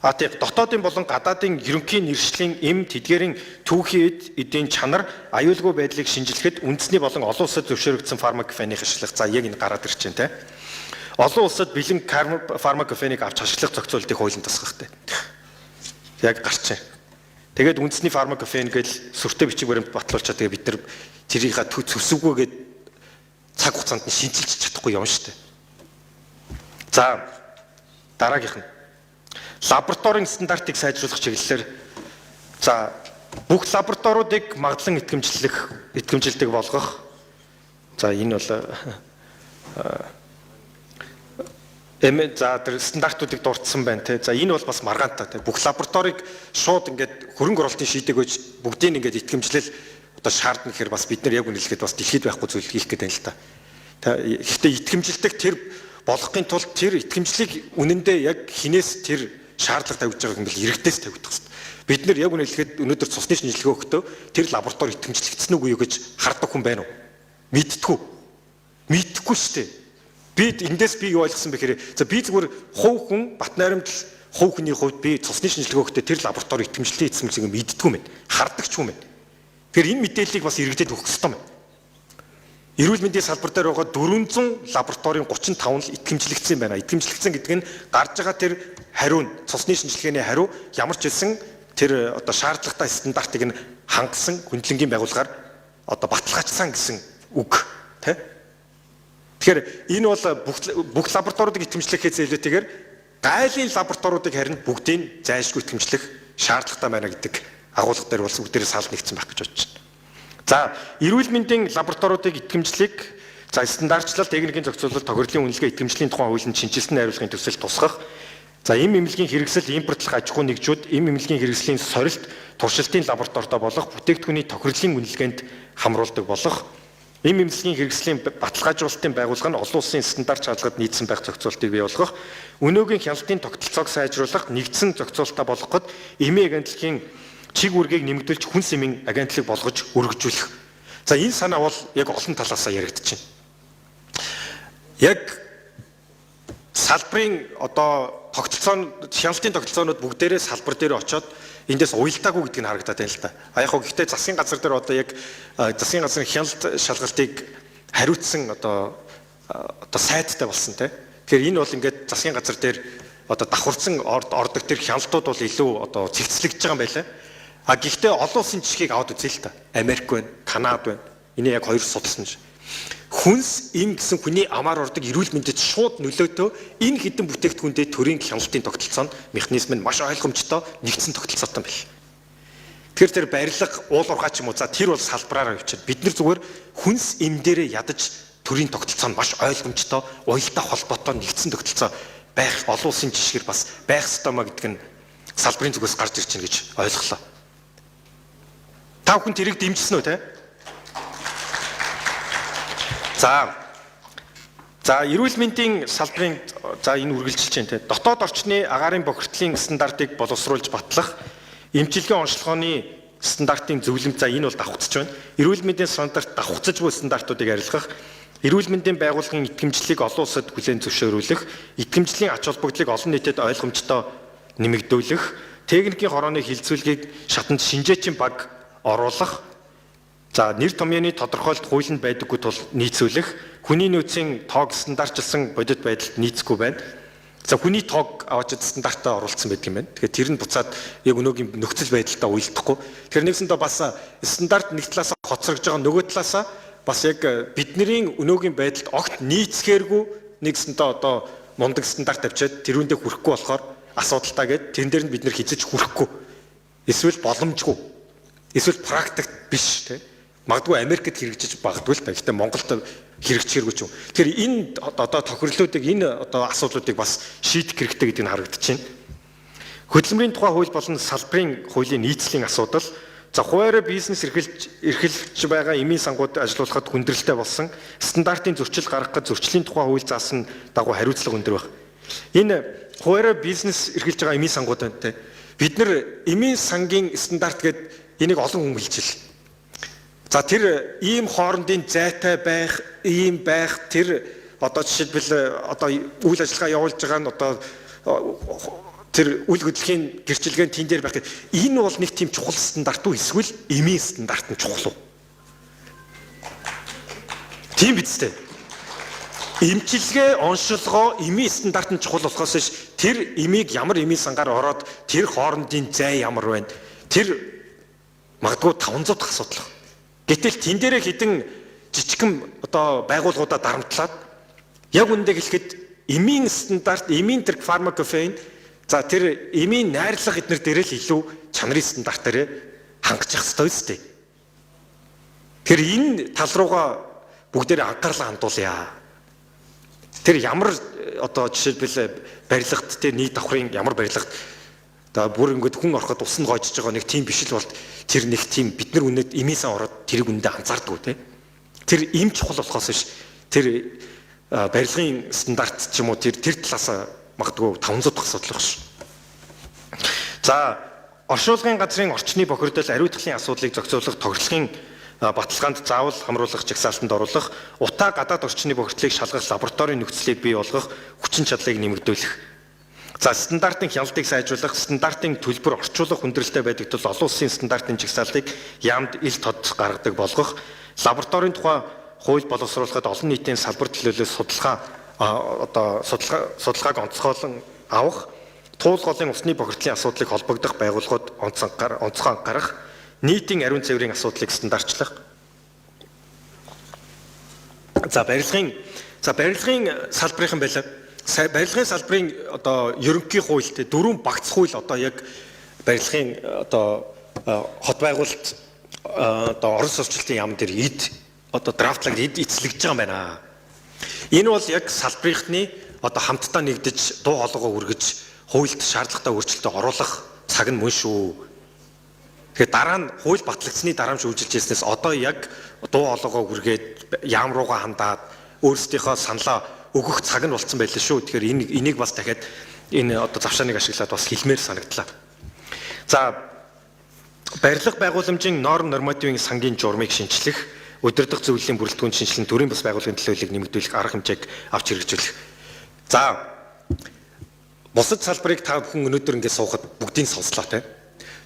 А тийм дотоодын болон гадаадын ерөнхий нэршлийн эм тэдгээрийн түүхийн эдийн чанар аюулгүй байдлыг шинжлэхэд үндэсний болон олон улсад зөвшөөрөгдсөн фармакофенийг ашиглах. За яг энэ гараад ирж байна те. Олон улсад бэлэн фармакофенийг авч ашиглах зохицуултыг хуулийн тусгахтай. Яг гарч байна. Тэгээд үндэсний фармакофен гэж сүртэй бичиг баримт батлуулчаа тэгээ бид нар тэрийг төсөвгөө гээд цаг хугацаанд нь шинчилж чадахгүй юм шүү дээ. За дараагийнх нь лабораторийн стандартыг сайжруулах чиглэлээр за бүх лабораториудыг магадлан итгэмжлэлдэг болгох. За энэ бол за тэр стандартуудыг дурдсан байна те. За энэ бол бас маргаантай те. Бүх лабораторийг шууд ингээд хөрөнгө оруулалтын шийдэг гэж бүгдийг ингээд итгэмжлэл одоо шаардна гэхээр бас бид нар яг үнэлэхэд бас дэлхийд байхгүй зүйл хийх гэдэг юм л та. Гэхдээ итгэмжилдэг тэр болгохын тулд тэр итгэмжлийг үнэндээ яг хинээс тэр шаардлага тавьж байгааг юм бол иргэдээс тавигдах хэрэгтэй. Бид нэр яг үнэлэхэд өнөөдөр цусны шинжилгээ өгөхдөө тэр лаборатори итгэмжлэгдсэн үгүй юу гэж хардаг хүн байна уу? Мэдтгүү. Мэдхгүй шүү дээ. Би эндээс би юу ойлгосон бэ гэхээр за би зүгээр хувь хүн Батнайрамдал хувь хүний хувьд би цусны шинжилгээ өгөхдөө тэр лаборатори итгэмжлэлээ эзэн гэсэн мэддэггүй юм. Хардаг ч юм. Тэгэхээр энэ мэдээллийг бас иргэдэд өгөх ёстой юм. Эрүүл мэндийн салбар дээр байгаа 400 лабораторийн 35 нь итгэмжлэгдсэн байна. Итгэмжлэгдсэн гэдэг нь гарч байгаа тэр хариу нь цусны шинжилгээний хариу ямар ч хэлсэн тэр одоо шаардлагатай стандартыг нь хангасан хөндлөнгийн байгууллагаар одоо баталгаажсан гэсэн үг тий. Тэгэхээр энэ бол бүх лабораториудыг итгэмжлэхээс илүүтэйгээр гайлын лабораториудыг харин бүгдийг зайлшгүй итгэмжлэх шаардлагатай байна гэдэг агуулга дээр бол бүгдээрээ санал нэгдсэн байх гэж бодож байна. За эрүүл мэндийн лабораториудыг итгэмжлэх за стандартчлал техникийн зохицуулалт тохирлын үнэлгээ итгэмжлийн тухай хуулинд шинжилсэн найруулгын төсөл тусгах. За эм эмнэлгийн хэрэгсэл импортлох аж ахуйн нэгжүүд эм эмнэлгийн хэрэгслийн сорилт туршилтын лабораторитой болох бүтээгдэхүүний тохирлын үнэлгээнд хамруулдаг болох эм эмнэлгийн хэрэгслийн баталгаажуулалтын байгууллага нь олон улсын стандарт шаардлагад нийцсэн байх зохицуултыг бий болгох, өнөөгийн хяналтын тогтолцоог сайжруулах, нэгдсэн зохицуултаа болгоход эмийн агентлагийн чиг үүргийг нэмэгдүүлж хүнс эмийн агентлаг болгож өргөжүүлэх. За энэ санаа бол яг олон талаасаа яригдчихэв. Яг салбарын одоо тогтолцоо хяналтын тогтолцоонууд бүгдээрээ салбар дээр очиод эндээс уялдаагүй гэдг нь харагдаад байна л да. А яг хөө гэхдээ засгийн газар дээр одоо яг засгийн газрын хяналт шалгалтыг хариуцсан одоо сайдтай болсон те. Тэгэхээр энэ бол ингээд засгийн газар дээр одоо давхарцсан ордог тэр хяналтууд бол илүү одоо цэгцлэгдэж байгаа юм байлаа. А гэхдээ олон улсын жишгийг аваад үзье л та. Америк байна, Канада байна. Энийг яг хоёр судалсан жишээ. Хүнс эм гэсэн хүний амаар ордог эрүүл мэндэд шууд нөлөөтэй энэ хэдэн бүтээгдэхүүндээ төрийн хяналтын тогтолцоо нь механизм нь маш ойлгомжтой нэгдсэн тогтолцоотой юм байна. Тэгэхээр тэр барилга, уул уурхай ч юм уу за тэр бол салбараараа явчихна. Бид нар зүгээр хүнс эм дээрээ ядаж төрийн тогтолцоо нь маш ойлгомжтой, уялдаа холбоотой нэгдсэн тогтолцоо байх олон улсын жишгээр бас байх ёстой маа гэдэг нь салбарын зүгээс гарч ирж байна гэж ойлголоо. Та бүхэн тэрийг дэмжсэн үү те? За эрүүл мэндийн салбарын за энэ үргэлжилж байна те. Дотоод орчны агаарын бохирдлын стандартыг боловсруулж батлах, эмчилгээ онцлогооны стандартын зөвлөмж за энэ бол давхцаж байна. Эрүүл мэндийн стандарт давхцаж буй стандартуудыг арилгах, эрүүл мэндийн байгууллагын итгэмжлэлийг олон улсад хүлээн зөвшөөрүүлэх, итгэмжлийн ач холбогдлыг олон нийтэд ойлгомжтой нэмэгдүүлэх, техникийн хорооны хилцүүлгийг шатанд шинжээчийн баг оруулах, за нэр томьёоны тодорхойлолт хуулинд байдаггүй тул нийцүүлэх, хүний нөөцийн тоог стандартчилсан бодит байдалд нийцэхгүй байна. За хүний тоог аваад стандартаа оруулсан байдаг юм байна. Тэгэхээр тэр нь буцаад яг өнөөгийн нөхцөл байдалтай уялдахгүй. Тэгэхээр нэгсэндээ бас стандарт нэг талаасаа хоцрогдож байгаа, нөгөө талаасаа бас яг бидний өнөөгийн байдалд огт нийцэхээргүй нэгсэндээ одоо мундаг стандарт тавьчаад тэрүүндээ хүрэхгүй болохоор асуудалтай гээд тэрэн дээр нь бид нэр хизэж хүрэхгүй. Эсвэл боломжгүй. Эсвэл практик биш тий. Магадгүй Америкт хэрэгжиж магадгүй л та. Гэхдээ Монголд хэрэгжихэргүй ч юм. Тэгэхээр энэ одоо тохирлуудыг энэ одоо асуудлуудыг бас шийдэх хэрэгтэй гэдэг нь харагдаж байна. Хөдөлмөрийн тухай хууль болон салбарын хуулийн нийцлийн асуудал. За хуваарь бизнес эрхэлж байгаа эмийн сангууд ажилуулахад хүндрэлтэй болсон стандартын зөрчил гаргахад зөрчлийн тухай хууль заасан дагуу хариуцлага өндөр байх. Энэ хуваарь бизнес эрхэлж байгаа эмийн сангууд байна те. Бид нар эмийн сангийн стандарт гэдэг энийг олон хүн хэлж л. За тэр ийм хоорондын зайтай байх, ийм байх тэр одоо жишээлбэл одоо үйл ажиллагаа явуулж байгаа нь одоо Тэр үл хөдлөхийн гэрчилгээн тэн дээр байх гэдэг. Энэ бол нэг тийм чухал стандарт уу эсвэл эмийн стандарт нь чухал уу? Тийм биз дээ. Эмчилгээ, оншилгоо, эмийн стандарт нь чухал болохоос биш тэр эмийг ямар эмийн сангаар ороод тэр хоорондын зай ямар байна? Тэр магадгүй 500 дахь асуудал. Гэтэл тэн дээрээ хідэн жижигхэн одоо байгууллагуудаа дарамтлаад яг үндэ хэлэхэд эмийн стандарт, эмийн тэр фармакофейн за тэр эмийн найрлага эднэр дээр л илүү чанарын стандарт дээр хангаж явах хэрэгтэй үстэй. Тэр энэ тал руугаа бүгдээрээ анхаарлаа хандуулъя. Тэр ямар одоо жишээлбэл барилгад тэр нийт давхрын ямар барилгад одоо бүр ингээд хүн ороход ус нь гоожж байгаа нэг тийм биш л бол тэр нэг тийм бид нар үнэд эмээсэн ороод тэрийг үндэ анзаардаггүй те. Тэр эм чухал болохоос биш тэр барилгын стандарт ч юм уу тэр талаас магадгүй 500 дахь асуудал байх ш. За оршуулгын газрын орчны бохирдол ариутгалын асуудлыг зохицуулах тохирлогын баталгаанд заавал хамруулах жагсаалтанд оруулах, утаа гадаад орчны бохирдлыг шалгах лабораторийн нөхцөлийг бий болгох, хүчин чадлыг нэмэгдүүлэх. За стандартын хяналтыг сайжруулах, стандартын төлбөр орчуулах хүндрэлтэй байдаг тул олон улсын стандартын жагсаалтыг яамд ил тод гаргадаг болгох, лабораторийн тухай хууль боловсруулахад олон нийтийн салбар төлөөлөл судалгаа одоо судалгааг онцгойлон авах, туул голын усны бохирдлын асуудлыг холбогдох байгууллагууд онцгой анхаарах, нийтийн ариун цэврийн асуудлыг стандартчлах. За барилгын салбарын байлаа. Барилгын салбарын одоо ерөнхий хуульд дөрвөн багц хууль одоо яг барилгын одоо хот байгуулалт одоо орон сууцчлалтын яам дээр эд одоо драфтлаг эд эцлэгдэж байгаа юм байна. Энэ бол яг салбарынхны одоо хамтдаа нэгдэж дуу хоолойгоо үргэж хуульд шаардлагатай өөрчлөлтөө оруулах цаг нь мөн шүү. Тэгэхээр дараа нь хууль батлагдсны дараа нь шүүмжилж ирснээс одоо яг дуу хоолойгоо үргээд яам руугаа хандаад өөрсдийнхөө саналаа өгөх цаг нь болцсон байлаа шүү. Тэгэхээр энийг бас дахиад энэ одоо завшааныг ашиглаад бас хэлмээр санагдлаа. За барилга байгууламжийн норм нормативын сангийн журмыг шинчлэх, удирдах зөвлөлийн бүрэлдэхүүн шинжилэн төрийн бас байгууллагын төлөөллийг нэмэгдүүлэх арга хэмжээг авч хэрэгжүүлэх. За бусад салбарыг та бүхэн өнөөдөр ингээд суухад бүгдийг сонслоо те.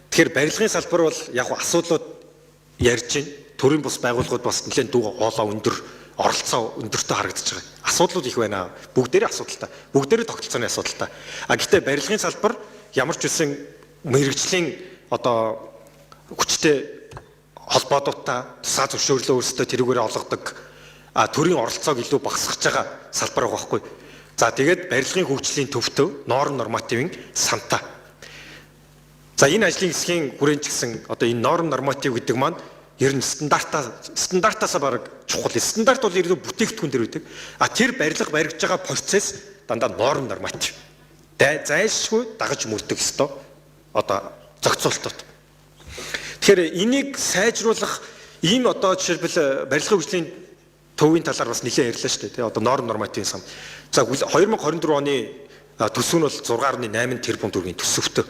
Тэгэхээр барилгын салбар бол яг асуудлууд ярьж байна. Төрийн бус байгууллагууд бас нэлээд дүү хоолоо өндөр оролцоо өндөртэй харагдаж байгаа. Асуудлууд их байна. Бүгдээрээ асуудалтай. Бүгдээрээ тогтолцооны асуудалтай. А гэхдээ барилгын салбар ямар ч үсэн мэрэгжлийн одоо хүчтэй холбоодуудтай тусгай зөвшөөрлөө өөрсдөө тэрүүгээрээ олгодог. А төрийн оролцоог илүү багасгаж байгаа салбар байгаа байхгүй. За тэгээд барилгын хөгжлийн төвтөө норм нормативын санта. За энэ ажлын хэсгийн хүрээнд ч гэсэн одоо энэ норм норматив гэдэг маань ер нь стандартаасаа бараг чухал. Стандарт бол ердөө бүтээгдэхүүн дээр байдаг. А тэр барилга баригдаж байгаа процесс дандаа норм норматив. Зайлшгүй дагаж мөрдөх ёстой одоо зохицуултууд. Тэгэхээр энийг сайжруулах ийм одоо жишээлбэл барилгын хөгжлийн төвийн талаар бас нэлээд ярьлаа шүү дээ. Тэ одоо норм нормативын сан. За 2024 оны төсөв нь бол 6.8 тэрбум төгрөгийн төсөвтэй.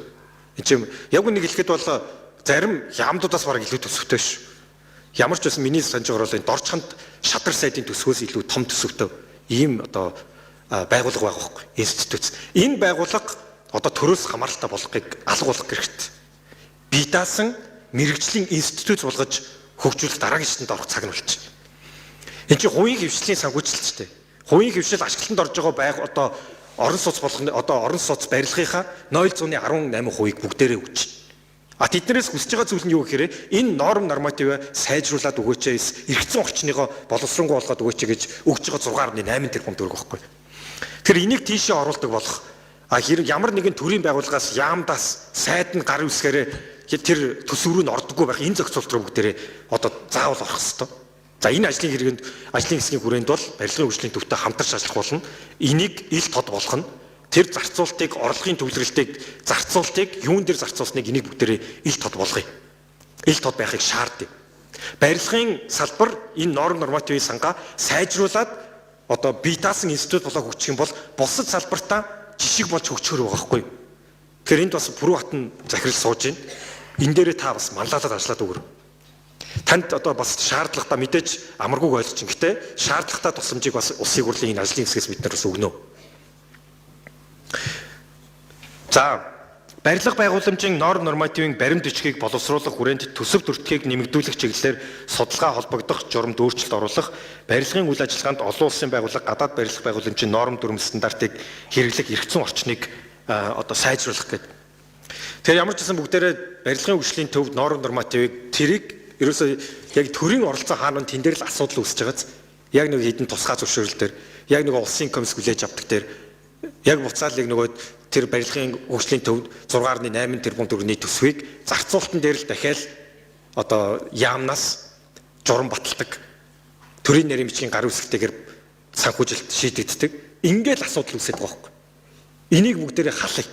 Энэ чинь яг үнийг хэлэхэд бол зарим яамдуудаас бараг илүү төсөвтэй шүү. Ямар ч байсан миний санаж байгаа бол энэ дорчхонд шадар сайдын төсвөөс илүү том төсөвтэй ийм одоо байгууллага байгаа байхгүй институт. Энэ байгууллага одоо төрөөс хамааралтай болохыг алга болох хэрэгтэй. Бие даасан мэрэгжлийн институт болгож хөгжүүлэх дараагийн шатанд орох цаг нь болчих. Энэ чинь хувийн хвшлийн санхүүжилттэй. Хувийн хвшил ашиглалтанд орж байгаа байг одоо орон сууц болгоно одоо орон сууц барилгынхаа 0.18%-ийг бүгдээрээ өгч. А тэднээс хүсэж байгаа зүйл нь юу гэхээр энэ норм нормативаа сайжруулад өгөөч эс эргэцэн орчныгоо боловсронгуй болгоод өгөөч гэж өгч байгаа 6.8 тэрбум төгрөг байхгүй. Тэгэхээр энийг тийшээ оруулдаг болох а хэрэг ямар нэгэн төрийн байгууллагаас яамдаас сайд нь гар үсгээрээ тэр төсөв рүү н ордоггүй байх энэ зохицуулт руу бүгдээрээ одоо заавал орох ёстой. За энэ ажлын хэрэгэнд ажлын хэсгийн хүрээнд бол барилгын хөгжлийн төвтэй хамтарч ажиллах болно. Энийг ил тод болох нь тэр зарцуултыг орлогын төвлөрөлтийг зарцуултыг юун дээр зарцуулсныг энийг бүгдээрээ ил тод болгоё. Ил тод байхыг шаардъя. Барилгын салбар энэ норм нормативын сангаа сайжруулад одоо бие даасан институт болоо хөгжих юм бол бусад салбартаа жишг болж хөгжөхөр байгаа байхгүй. Тэгэхээр энд бас Пүрүү хатан захирал сууж байна. Энэ дээрээ та бас манлайлаад ажиллаад өгөр. Танд одоо бас шаардлагатай мэдээж амаргүйг ойлгож байна. Гэтэ шаардлагатай тусламжийг бас улсын хурлын энэ ажлын хэсгээс бид нар бас өгнө. За Барилга байгууламжийн норм нормативын баримт бичгийг боловсруулах хүрээнд төсөв төртгийг нэмэгдүүлэх чиглэлээр судалгаа холбогдох журамд өөрчлөлт оруулах, барилгын үйл ажиллагаанд олон улсын байгууллага гадаад барилга байгууламжийн норм дүрм стандартыг хэрэглэх эрх зүйн орчныг одоо сайжруулах гэдэг. Тэгэхээр ямар ч гэсэн бүгдээрээ барилгын хөгжлийн төвд норм нормативыг тэрийг ерөөсөө яг төрийн оролцоо хаана тэн дээр л асуудал үүсэж байгааз яг нэг хэдэн тусгай зөвшөөрөл дээр яг нэг улсын комисс хүлээж авдаг дээр яг буцаал яг нөгөө тэр барилгын хөгжлийн төвд 6.8 тэрбум төгрөгийн төсвийг зарцуулалтан дээр л дахиад одоо яамнаас журам баталдаг. Төрийн нарийн бичгийн гар үсгтэйгээр санхүүжилт шийдэгддэг. Ингээл асуудал үүсээд байгаа байхгүй. Энийг бүгдээрээ халъя.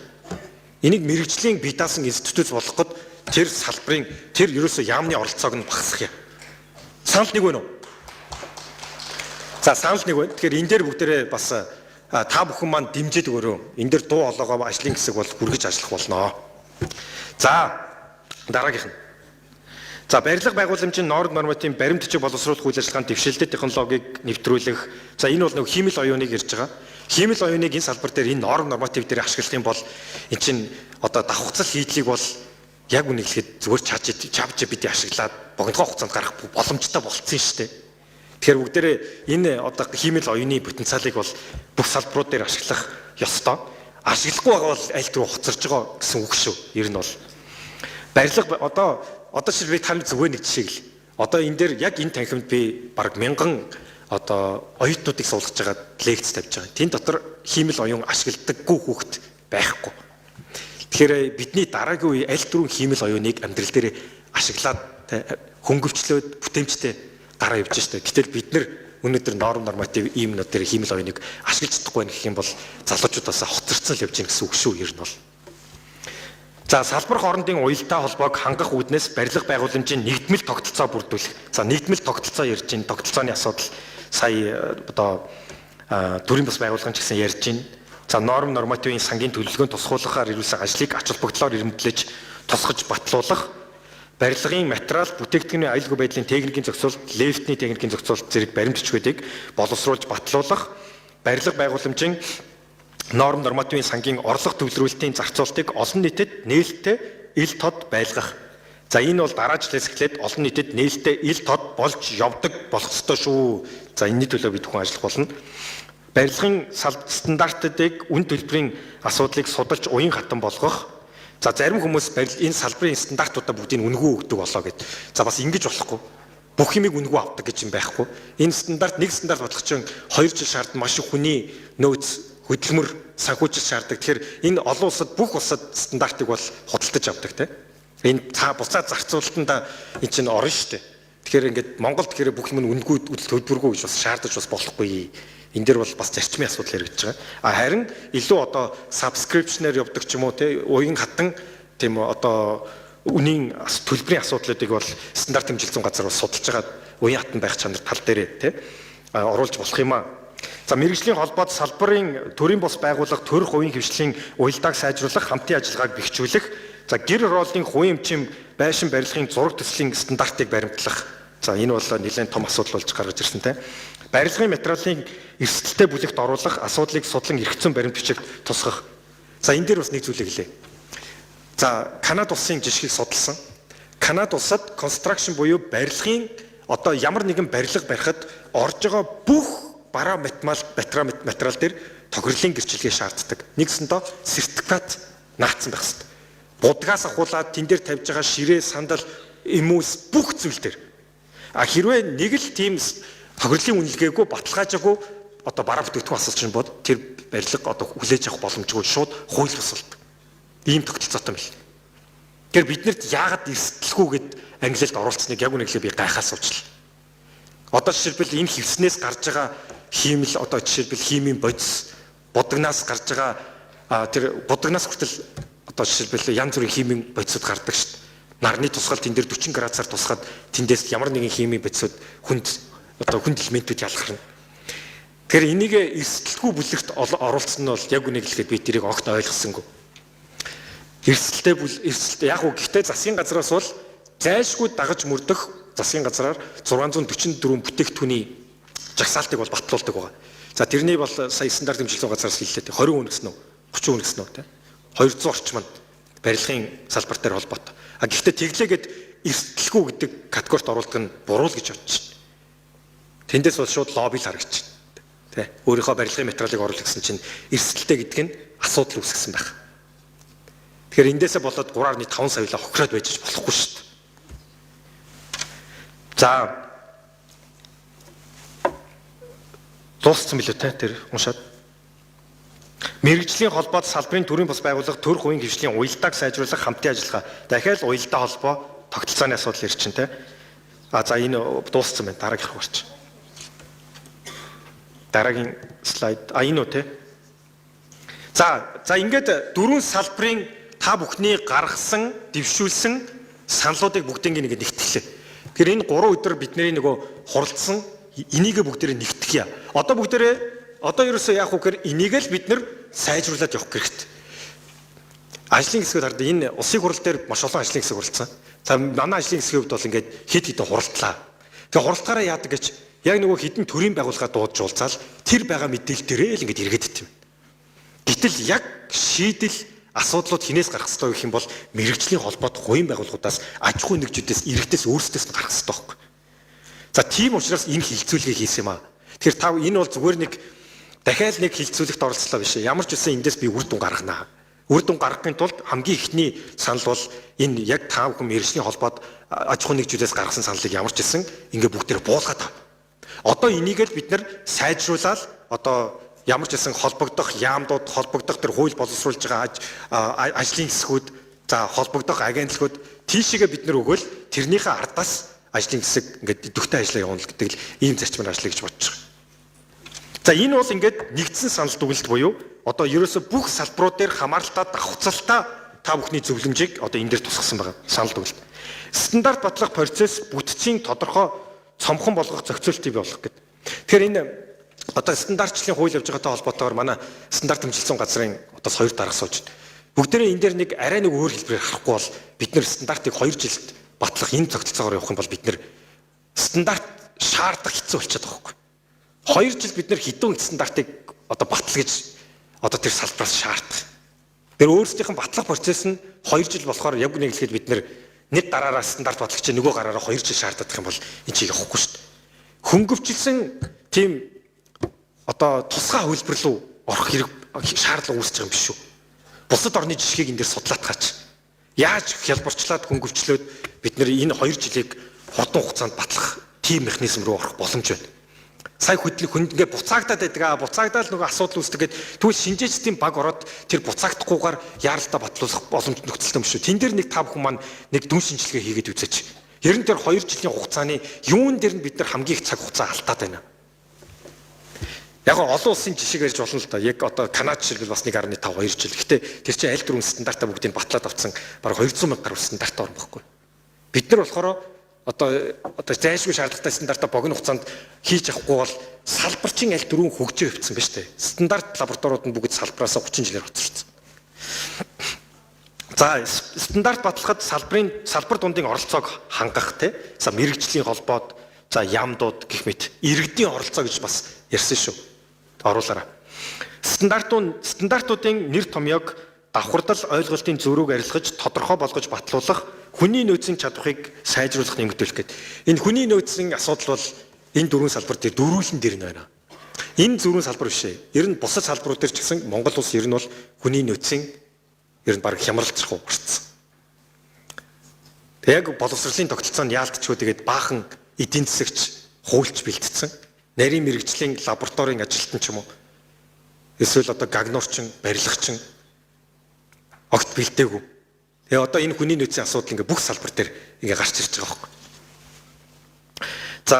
Энийг мэрэгжлийн бие даасан институт болгох гээд тэр салбарын тэр ерөөсөө яамны оролцоог нь багасгах юм. Санал нэг байна уу? За санал нэг байна. Тэгэхээр энэ дээр бүгдээрээ бас та бүхэн маань дэмжиж өгөөрэй. Энэ дээр дуу хоолойгоо ажлын хэсэг бол хүргэж ажиллах болно. За дараагийнх нь. За барилга байгууламжийн норм нормативын баримт бичиг боловсруулах үйл ажиллагаанд дэвшилтэт технологиг нэвтрүүлэх. За энэ бол нэг хиймэл оюуныг ярьж байгаа. Хиймэл оюуныг энэ салбар дээр энэ норм норматив дээр ашиглах юм бол эн чинь одоо давхцал хийдлийг бол яг үнэ хэлэхэд зүгээр ChatGPT ашиглаад богинохоо хугацаанд гарах боломжтой болцсон шүү дээ. Тэгэхээр бүгдээрээ энэ одоо хиймэл оюуны потенциалыг бол бүх салбарууд дээр ашиглах ёстой. Ашиглахгүй байгаа бол аль түрүү хоцорж байгаа гэсэн үг шүү. Ер нь бол барилга одоо жишээ би таны зүгээр нэг жишээ гэл. Одоо энэ дээр яг энэ танхимд би бараг мянган одоо оюутнуудыг суулгаж байгаа лекц тавьж байгаа. Тэн дотор хиймэл оюун ашигладаггүй хүүхэд байхгүй. Тэгэхээр бидний дараагийн үе аль түрүүн хиймэл оюуныг амьдрал дээр ашиглаад хөнгөвчлөөд бүтээмжтэй гараа явж штэ. Гэтэл бид нэр өнөөдөр норм норматив ийм нот дээр хиймэл оюуныг ашиглаж чадахгүй байх гэх юм бол залуучуудаас хоцорцсон л явж гин гэсэн үг шүү ер нь бол. За салбар хоорондын уялдаа холбоог хангах үүднээс барилга байгууламжийн нэгдмэл тогтолцоо бүрдүүлэх. За нэгдмэл тогтолцоо ярьж байна. Тогтолцооны асуудал сая одоо төрийн бас байгууллагын ч гэсэн ярьж байна. За норм нормативын сангийн төлөвлөгөөнд тусгуулгахаар ирүүлсэн ажлыг ач холбогдлоор эрэмблэж тусгаж батлуулах, барилгын материал, бүтээгдэхүүний аюулгүй байдлын техникийн зохицуулалт, лефтний техникийн зохицуулалт зэрэг баримт бичгүүдийг боловсруулж батлуулах, барилга байгууламжийн норм нормативын сангийн орлого төвлөрүүлэлтийн зарцуулалтыг олон нийтэд нээлттэй ил тод байлгах. За энэ бол дараа жилээс эхлээд олон нийтэд нээлттэй ил тод болж явдаг болох ёстой шүү. За энэний төлөө бид хүн ажиллах болно. Барилгын стандартуудыг үн төлбөрийн асуудлыг судалж уян хатан болгох. За зарим хүмүүс энэ салбарын стандартуудаа бүгдийг үнэгүй өгдөг болоо гэд. За бас ингэж болохгүй. Бүх юмыг үнэгүй авдаг гэж юм байхгүй. Энэ стандарт нэг стандарт бодлох чинь 2 жил шаардна, маш их хүний нөөц, хөдөлмөр, санхүүжилт шаарддаг. Тэгэхээр энэ олон улсад бүх улсад стандартыг бол худалдаж авдаг те. Энэ буцаад зарцуулалтанда энэ чинь орно шүү дээ. Тэгэхээр ингээд Монголд тэгэхээр бүх юм үнэгүй төлбөргүй гэж бас шаардаж бас болохгүй. Энэ дээр бол бас зарчмын асуудал яригдж байгаа. А харин илүү одоо subscription-ээр явдаг ч юм уу те уян хатан тийм одоо үнийн төлбөрийн асуудлуудыг бол стандарт хэмжилтэн газар бол судалж байгаа уян хатан байх чанар тал дээрээ те оруулж болох юм аа. За мэргэжлийн холбоод салбарын төрийн бус байгууллага төрөх хувийн хвшлийн уялдааг сайжруулах, хамтын ажиллагааг бэхжүүлэх, за гэр хорооллын хувийн эмчийн байшин барилгын зураг төслийн стандартыг баримтлах. За энэ бол нэлээд том асуудал болж гаргаж ирсэн те. Барилгын материалын эрсдэлтэй бүлэгт оруулах асуудлыг судлан эрх зүйн баримт бичигт тусгах. За энэ дээр бас нэг зүйлийг хэлье. За Канада улсын жишгийг судалсан. Канада улсад construction буюу барилгын одоо ямар нэгэн барилга барихад орж байгаа бүх бараа материал дээр тохирлын гэрчилгээ шаарддаг. Нэгсэндээ сертификат наацсан байх хэрэгтэй. Будгаас ахуулаад тэн дээр тавьж байгаа ширээ, сандал, эмүүс бүх зүйл дээр. А хэрвээ нэг л тийм тохирлын үнэлгээгүй баталгаажаагүй одоо бараа бүтээгдэхүүн асуулч чинь бод тэр барилга одоо хүлээж авах боломжгүй шууд хууль бус болдог. Ийм тогтолцоотой юм л. Тэгэхээр биднэрт яагаад эрсдэлгүй гэд англиэлд оруулцсныг яг үнэхээр би гайхаад суучлаа. Одоо жишээлбэл энэ хевснээс гарч байгаа хиймэл одоо жишээлбэл химийн бодис будагнаас гарч байгаа тэр будагнаас хүртэл одоо жишээлбэл янз бүрийн химийн бодисууд гардаг шүү дээ. Нарны тусгал тэн дээр 40 градусаар тусгаад тэндээс ямар нэгэн химийн бодисууд хүнд одоо хүнд элементүүд ялгарна. Тэгэхээр энийг эрсдэлгүй бүлэгт оруулсан нь бол яг үнийг хэлэхэд би тэрийг огт ойлгосонгүй. Эрсдэлтэй бүл эрсдэлтэй яг уу гэхдээ засгийн газраас бол зайлшгүй дагаж мөрдөх засгийн газраар 644 бүтээгдэхүүний жагсаалтыг бол батлуулдаг байгаа. За тэрний бол сая стандарт хэмжилтийн газраас хэллээ. 20 хүн гэсэн үү? 30 хүн гэсэн үү те? 200 орчим. Барилгын салбар дээр холбоотой. А гэхдээ тэглээгээд эрсдэлгүй гэдэг категорид оруулдаг нь буруу л гэж бодож байна. Тэндээс бол шууд лобби л харагдчихна. Тэ. Өөрийнхөө барилгын материалыг оруулах гэсэн чинь эрсдэлтэй гэдэг нь асуудал үүсгэсэн байх. Тэгэхээр эндээсээ болоод 3.5 саяла хохироод байж болохгүй шүү дээ. За дууссан билүү те тэр уншаад. Мэргэжлийн холбоот салбарын төрийн бус байгууллага төр хувийн хвшлийн уялдааг сайжруулах хамтын ажиллагаа. Дахиад уялдаа холбоо тогтолцооны асуудал ирчин те. А за энэ дууссан байна. Дараагийнх руу орч. Дараагийн слайд. А энэ үү те. За ингээд дөрвөн салбарын та бүхний гаргасан, дэвшүүлсэн саналуудыг бүгднийг ингээд нэгтгэлээ. Тэгэхээр энэ 3 өдөр бидний нөгөө хуралдсан энийгээ бүгдээрээ нэгтгэе. Одоо бүгдээрээ одоо ерөөсөө яах вэ гэхээр энийг л бид нэр сайжруулад явах хэрэгтэй. Ажлын хэсгүүд хараад энэ улсын хурал дээр маш олон ажлын хэсэг хуралдсан. За манай ажлын хэсгийн хувьд бол ингээд хэд хэдэн хуралдлаа. Тэгээ хуралдахаараа яадаг гэж яг нөгөө хідэн төрийн байгууллага дуудаж уулзаал тэр байгаа мэдээлэл дээрээ л ингээд эргээд ит юм. Гэтэл яг шийдэл асуудлууд хинээс гарах ёстой гэх юм бол мэрэгжлийн холбоот хувийн байгууллагуудаас аж ахуйн нэгжүүдээс иргэдээс өөрсдөөс нь гарах ёстой байхгүй. За тийм учраас энэ хилцүүлгийг хийсэн юм аа. Тэгэхээр та энэ бол зүгээр нэг дахиад нэг хилцүүлэгт оролцлоо биш. Ямар ч үсэн эндээс би үр дүн гаргана. Үр дүн гаргахын тулд хамгийн эхний санал бол энэ яг та бүхэн мэрэгжлийн холбоот аж ахуйн нэгжүүдээс гаргасан саналыг ямар ч үсэн ингээ бүгдээр буулгаад ав. Одоо энийг л бид нар сайжруулаад одоо ямар ч үсэн холбогдох яамдууд, холбогдох тэр хууль боловсруулж байгаа ажлын хэсгүүд, за холбогдох агентлагууд тийшээгээ бид нар өгөөл тэрнийхээ ардаас ажлын хэсэг ингээд идэвхтэй ажиллаа явуулна гэдэг л ийм зарчмаар ажиллая гэж бодож байгаа. За энэ бол ингээд нэгдсэн санал дүгнэлт буюу одоо ерөөсө бүх салбарууд дээр хамааралтай давхцалтай та бүхний зөвлөмжийг одоо энэ дээр тусгасан байгаа санал дүгнэлт. Стандарт батлах процесс бүтцийн тодорхой цомхон болгох зохицуултыг бий болгох гэдэг. Тэгэхээр энэ одоо стандартчлалын хууль явж байгаатай холбоотойгоор манай стандарт хэмжилсэн газрын одоо хоёр дарга сууж байна. Бүгдээрээ энэ дээр нэг арай нэг өөр хэлбэрээр харахгүй бол бид нэр стандартыг 2 жилд батлах энэ тогтолцоогоор явах юм бол бид нэр стандарт шаардах хэцүү болчиход байгаа байхгүй. 2 жил бид нэр хэдэн стандартыг одоо батал гэж одоо тэр салбараас шаардах. Тэр өөрсдийнх нь батлах процесс нь 2 жил болохоор яг нэг хэлэхэд бид нэр нэг гараараа стандарт батлах чинь нөгөө гараараа 2 жил шаардах юм бол энэ чиг явахгүй шүү дээ. Хөнгөвчлсөн тийм одоо тусгай хөлбөр рүү орох хэрэг шаардлага үүсэж байгаа юм биш үү? Бусад орны жишгийг энэ дэр судлаатгаач. Яаж хялбарчлаад хөнгөвчлөөд бид нэр энэ 2 жилийг хурдан хугацаанд батлах тийм механизм рүү орох боломж байна. Сая хөдлөх хүнд ингээ буцаагдаад байдаг аа буцаагдаад нөгөө асуудал үүсдэг гээд тэгвэл шинжээчдийн баг ороод тэр буцаагдахгүйгээр яаралтай батлуулах боломж нөхцөлтэй юм шүү. Тэн дээр нэг та бүхэн маань нэг дүн шинжилгээ хийгээд үзээч. Ер нь тэр 2 жилийн хугацааны юун дээр нь бид нар хамгийн их цаг хугацаа алдаад байна. Яг олон улсын жишээ ярьж болно л да. Яг одоо Канад жишээлбэл бас 1.5 2 жил. Гэтэ тэр чинь аль дөрвөн стандартаа бүгдийг батлаад авсан бараг 200 мянга гаруй стандарттай орн баггүй. Бид нар болохоор одоо зайлшгүй шаардлагатай стандартаа богино хугацаанд хийж авахгүй бол салбарчин аль дөрвөн хөгжөө явцсан ба штэ. Стандарт лабораториуд нь бүгд салбараасаа 30 жилээр хоцорсон. За стандарт батлахад салбарын салбар дундын оролцоог хангах те. За мэрэгжлийн холбоот, за яамдууд гэх мэт иргэдийн оролцоо гэж бас ярьсан шүү. Оруулаарай. Стандартуудын нэр томьёог давхардал ойлголтын зөрүүг арилгаж тодорхой болгож батлуулах хүний нөөцийн чадварыг сайжруулах нэмэгдүүлэх гэдэг. Энэ хүний нөөцийн асуудал бол энэ дөрвөн салбар дээр дөрвөлн дээр нь байна. Энэ дөрвөн салбар биш ээ. Ер нь бусад салбарууд дээр ч гэсэн Монгол улс ер нь бол хүний нөөцийн ер нь баг хямралцрах урцсан. Тэг яг боловсролын тогтолцоонд яалтчгүй тэгээд баахан эдийн засагч хуульч бэлтцсэн. Нарийн мэрэгжлийн лабораторийн ажилтан ч юм уу. Эсвэл одоо гагнуурчин, барилгачин огт бэлдээгүй. Тэгээ одоо энэ хүний нөөцийн асуудал ингээ бүх салбар дээр ингээ гарч ирж байгаа байхгүй. За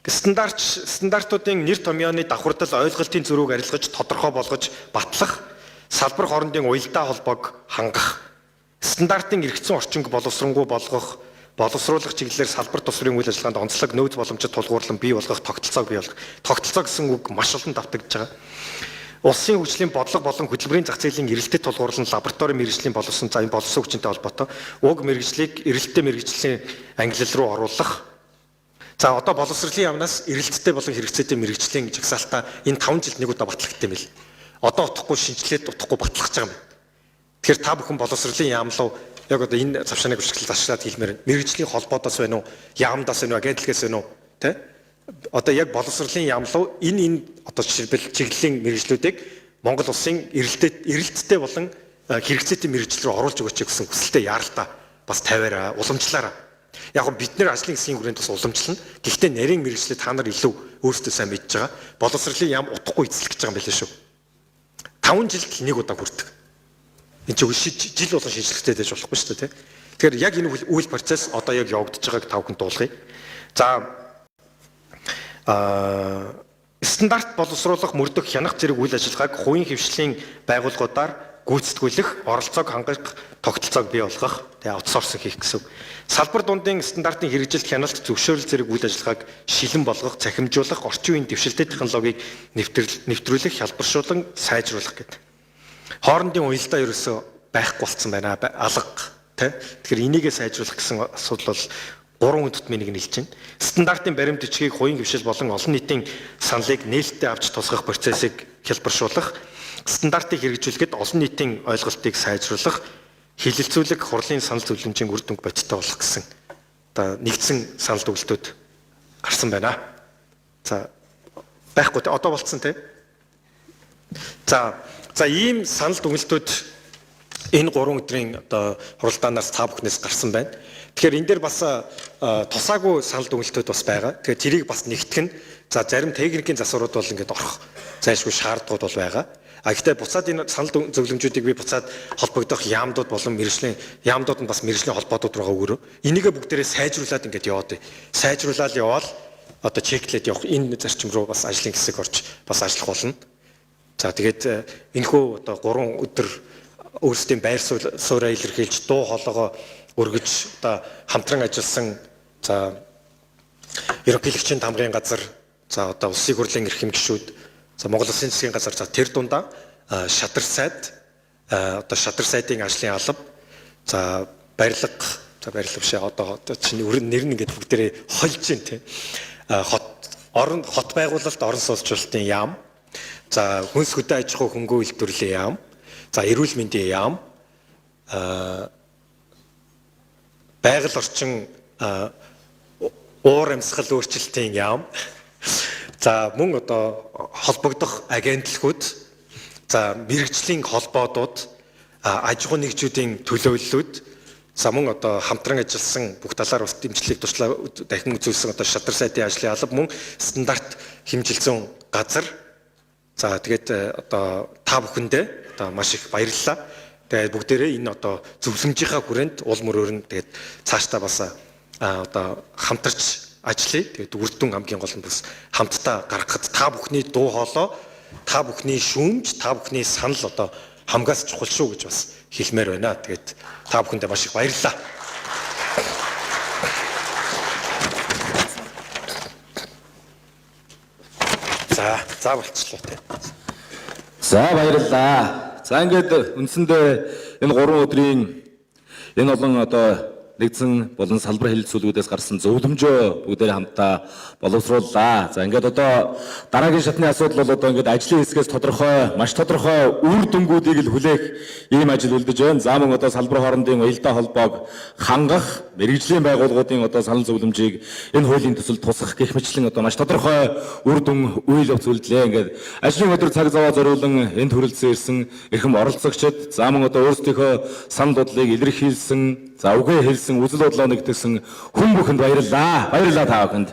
стандартуудын нэр томьёоны давхардал ойлголтын зөрүүг арилгаж тодорхой болгож батлах, салбар хоорондын уялдаа холбоог хангах, стандартын эргэцэн орчинг боловсронгуй болгох, боловсруулах чиглэлээр салбар тус төрийн үйл ажиллагаанд онцлог нөөц боломжид тулгуурлан бий болгох тогтолцоог бий болгох. Тогтолцоо гэсэн үг маш олон давтагдж байгаа. Улсын хөгжлийн бодлого болон хөтөлбөрийн зах зээлийн эрэлтэд тулгуурлан лаборатори мэргэжлийн боловсон за энэ боловсон хүчинтэй холбоотой уг мэргэжлийг эрэлттэй мэргэжлийн ангилал руу оруулах. За одоо боловсролын яамнаас эрэлттэй болон хэрэгцээтэй мэргэжлийн жагсаалтаа энэ 5 жилд нэг удаа батлагдсан юм бэл. Одоо утахгүй шинжилээд утахгүй батлах гэж байгаа юм. Тэгэхээр та бүхэн боловсролын яам руу яг одоо энэ завшааныг үргэлжлэл зарчлаад хэлмээр мэргэжлийн холбоодоос байна уу, яамдаас байна уу, агентлагаас байна уу, тэ? Одоо яг боловсролын яам руу энэ одоо жишээлбэл чиглэлийн мэргэжлүүдийг Монгол улсын эрэлттэй болон хэрэгцээтэй мэргэжил рүү оруулж өгөөч гэсэн хүсэлтэд яаралтай бас тавиараа, уламжлаараа. Яг нь бид нэр ажлын хэсгийн хүрээнд бас уламжлана. Гэхдээ нарийн мэргэжлээ та нар илүү өөрсдөө сайн мэдж байгаа. Боловсролын яам утгагүй эзлэх гэж байгаа юм байлээ шүү. 5 жилд л нэг удаа хүрдэг. Энэ чинь жил болгон шинжлэхтэй байж болохгүй шүү дээ, тэ. Тэгэхээр яг энэ үйл процесс одоо яг явагдаж байгааг та бүхэн дуулгая. За стандарт боловсруулах, мөрдөх, хянах зэрэг үйл ажиллагааг хувийн хэвшлийн байгууллагуудаар гүйцэтгүүлэх, оролцоог хангах, тогтолцоог бий болгох, тэгээ аутсорсинг хийх гэсэн үг. Салбар дундын стандартын хэрэгжилт, хяналт, зөвшөөрөл зэрэг үйл ажиллагааг шилэн болгох, цахимжуулах, орчин үеийн дэвшилтэй технологиг нэвтрүүлэх, хялбаршуулан сайжруулах гэдэг. Хоорондын уялдаа ерөөсөө байхгүй болцсон байна. Алга, тэ. Тэгэхээр энийгээ сайжруулах гэсэн асуудал бол 3 хүн тутмын нэг нь хэлж байна. Стандартын баримт бичгийг хувийн хэвшил болон олон нийтийн саналыг нээлттэй авч тусгах процессыг хялбаршуулах, стандартыг хэрэгжүүлэхэд олон нийтийн ойлголтыг сайжруулах, хилэлцүүлэх, хурлын санал зөвлөмжийн үр дүнг бодиттой болох гэсэн одоо нэгдсэн санал дүгэлтүүд гарсан байна. За байхгүй те одоо болцсон те. За ийм санал дүгэлтүүд энэ 3 өдрийн одоо хуралдаанаас та бүхнээс гарсан байна. Тэгэхээр энэ дээр бас тусаагүй санал дүгэлтүүд бас байгаа. Тэгэхээр тэрийг бас нэгтгэх нь за зарим техникийн засварууд бол ингээд орох зайлшгүй шаардлагууд бол байгаа. А гэхдээ буцаад энэ санал зөвлөмжүүдийг би буцаад холбогдох яамдууд болон мэргэжлийн яамдууд нь бас мэргэжлийн холбоодууд руугаа өгөрөө. Энийгээ бүгдээрээ сайжруулад ингээд яваад бай. Сайжруулаад яваал одоо чеклээд явах энэ зарчим руу бас ажлын хэсэг орж бас ажиллах болно. За тэгээд энэхүү одоо 3 өдөр өөрсдийн байр сууриа илэрхийлж дуу хоолойгоо өргөж одоо хамтран ажилласан за ерөнхийлөгчийн тамгын газар, за одоо улсын хурлын эрхэм гишүүд, за Монгол Улсын засгийн газар, за тэр дундаа шадар сайд, одоо шадар сайдын ажлын алба, за барилга, за барилга биш одоо чинь нэр нь ингээд бүгдээрээ хольж байна тийм. Хот орон хот байгуулалт орон сууцчлалтын яам, за хүнс хөдөө аж ахуй хөнгөө үйлдвэрлэлийн яам, за эрүүл мэндийн яам, байгаль орчин уур амьсгал өөрчлөлтийн яам, за мөн одоо холбогдох агентлагууд, за мэргэжлийн холбоодууд, аж ахуйн нэгжүүдийн төлөөллүүд, за мөн одоо хамтран ажилласан бүх талаар бас дэмжлэг туршлага дахин үзүүлсэн одоо шадар сайдын ажлын алба, мөн стандарт хэмжилсэн газар. За тэгээд одоо та бүхэндээ одоо маш их баярлалаа. Тэгээд бүгдээрээ энэ одоо зөвлөмжийнхаа хүрээнд уул мөрөөр нь тэгээд цаашдаа бас одоо хамтарч ажиллая. Тэгээд үр дүн хамгийн гол нь бас хамтдаа гаргахад та бүхний дуу хоолой, та бүхний шүүмж, та бүхний санал одоо хамгаас чухал шүү гэж бас хэлмээр байна. Тэгээд та бүхэндээ маш их баярлалаа. За болчихлоо те. За баярлалаа. За ингээд үндсэндээ энэ 3 өдрийн энэ олон одоо нэгдсэн болон салбар хэлэлцүүлгүүдээс гарсан зөвлөмжөө бүгдээр хамтдаа боловсрууллаа. За ингээд одоо дараагийн шатны асуудал бол одоо ингээд ажлын хэсгээс тодорхой, маш тодорхой үр дүнгуудыг л хүлээх ийм ажил үлдэж байна. За мөн одоо салбар хоорондын уялдаа холбоог хангах, мэргэжлийн байгууллагуудын одоо санал зөвлөмжийг энэ хуулийн төсөлд тусгах гэх мэтлэн одоо маш тодорхой үр дүн үйл явц үлдлээ. Ингээд ажлын өдөр цаг зав зориулан энд хүрэлцэн ирсэн эрхэм оролцогчид, за мөн одоо өөрсдийнхөө санал бодлыг илэрхийлсэн, за үгээ хэлсэн, үзэл бодлоо нэгтгэсэн хүн бүхэнд баярлалаа. Баярлалаа та бүхэнд.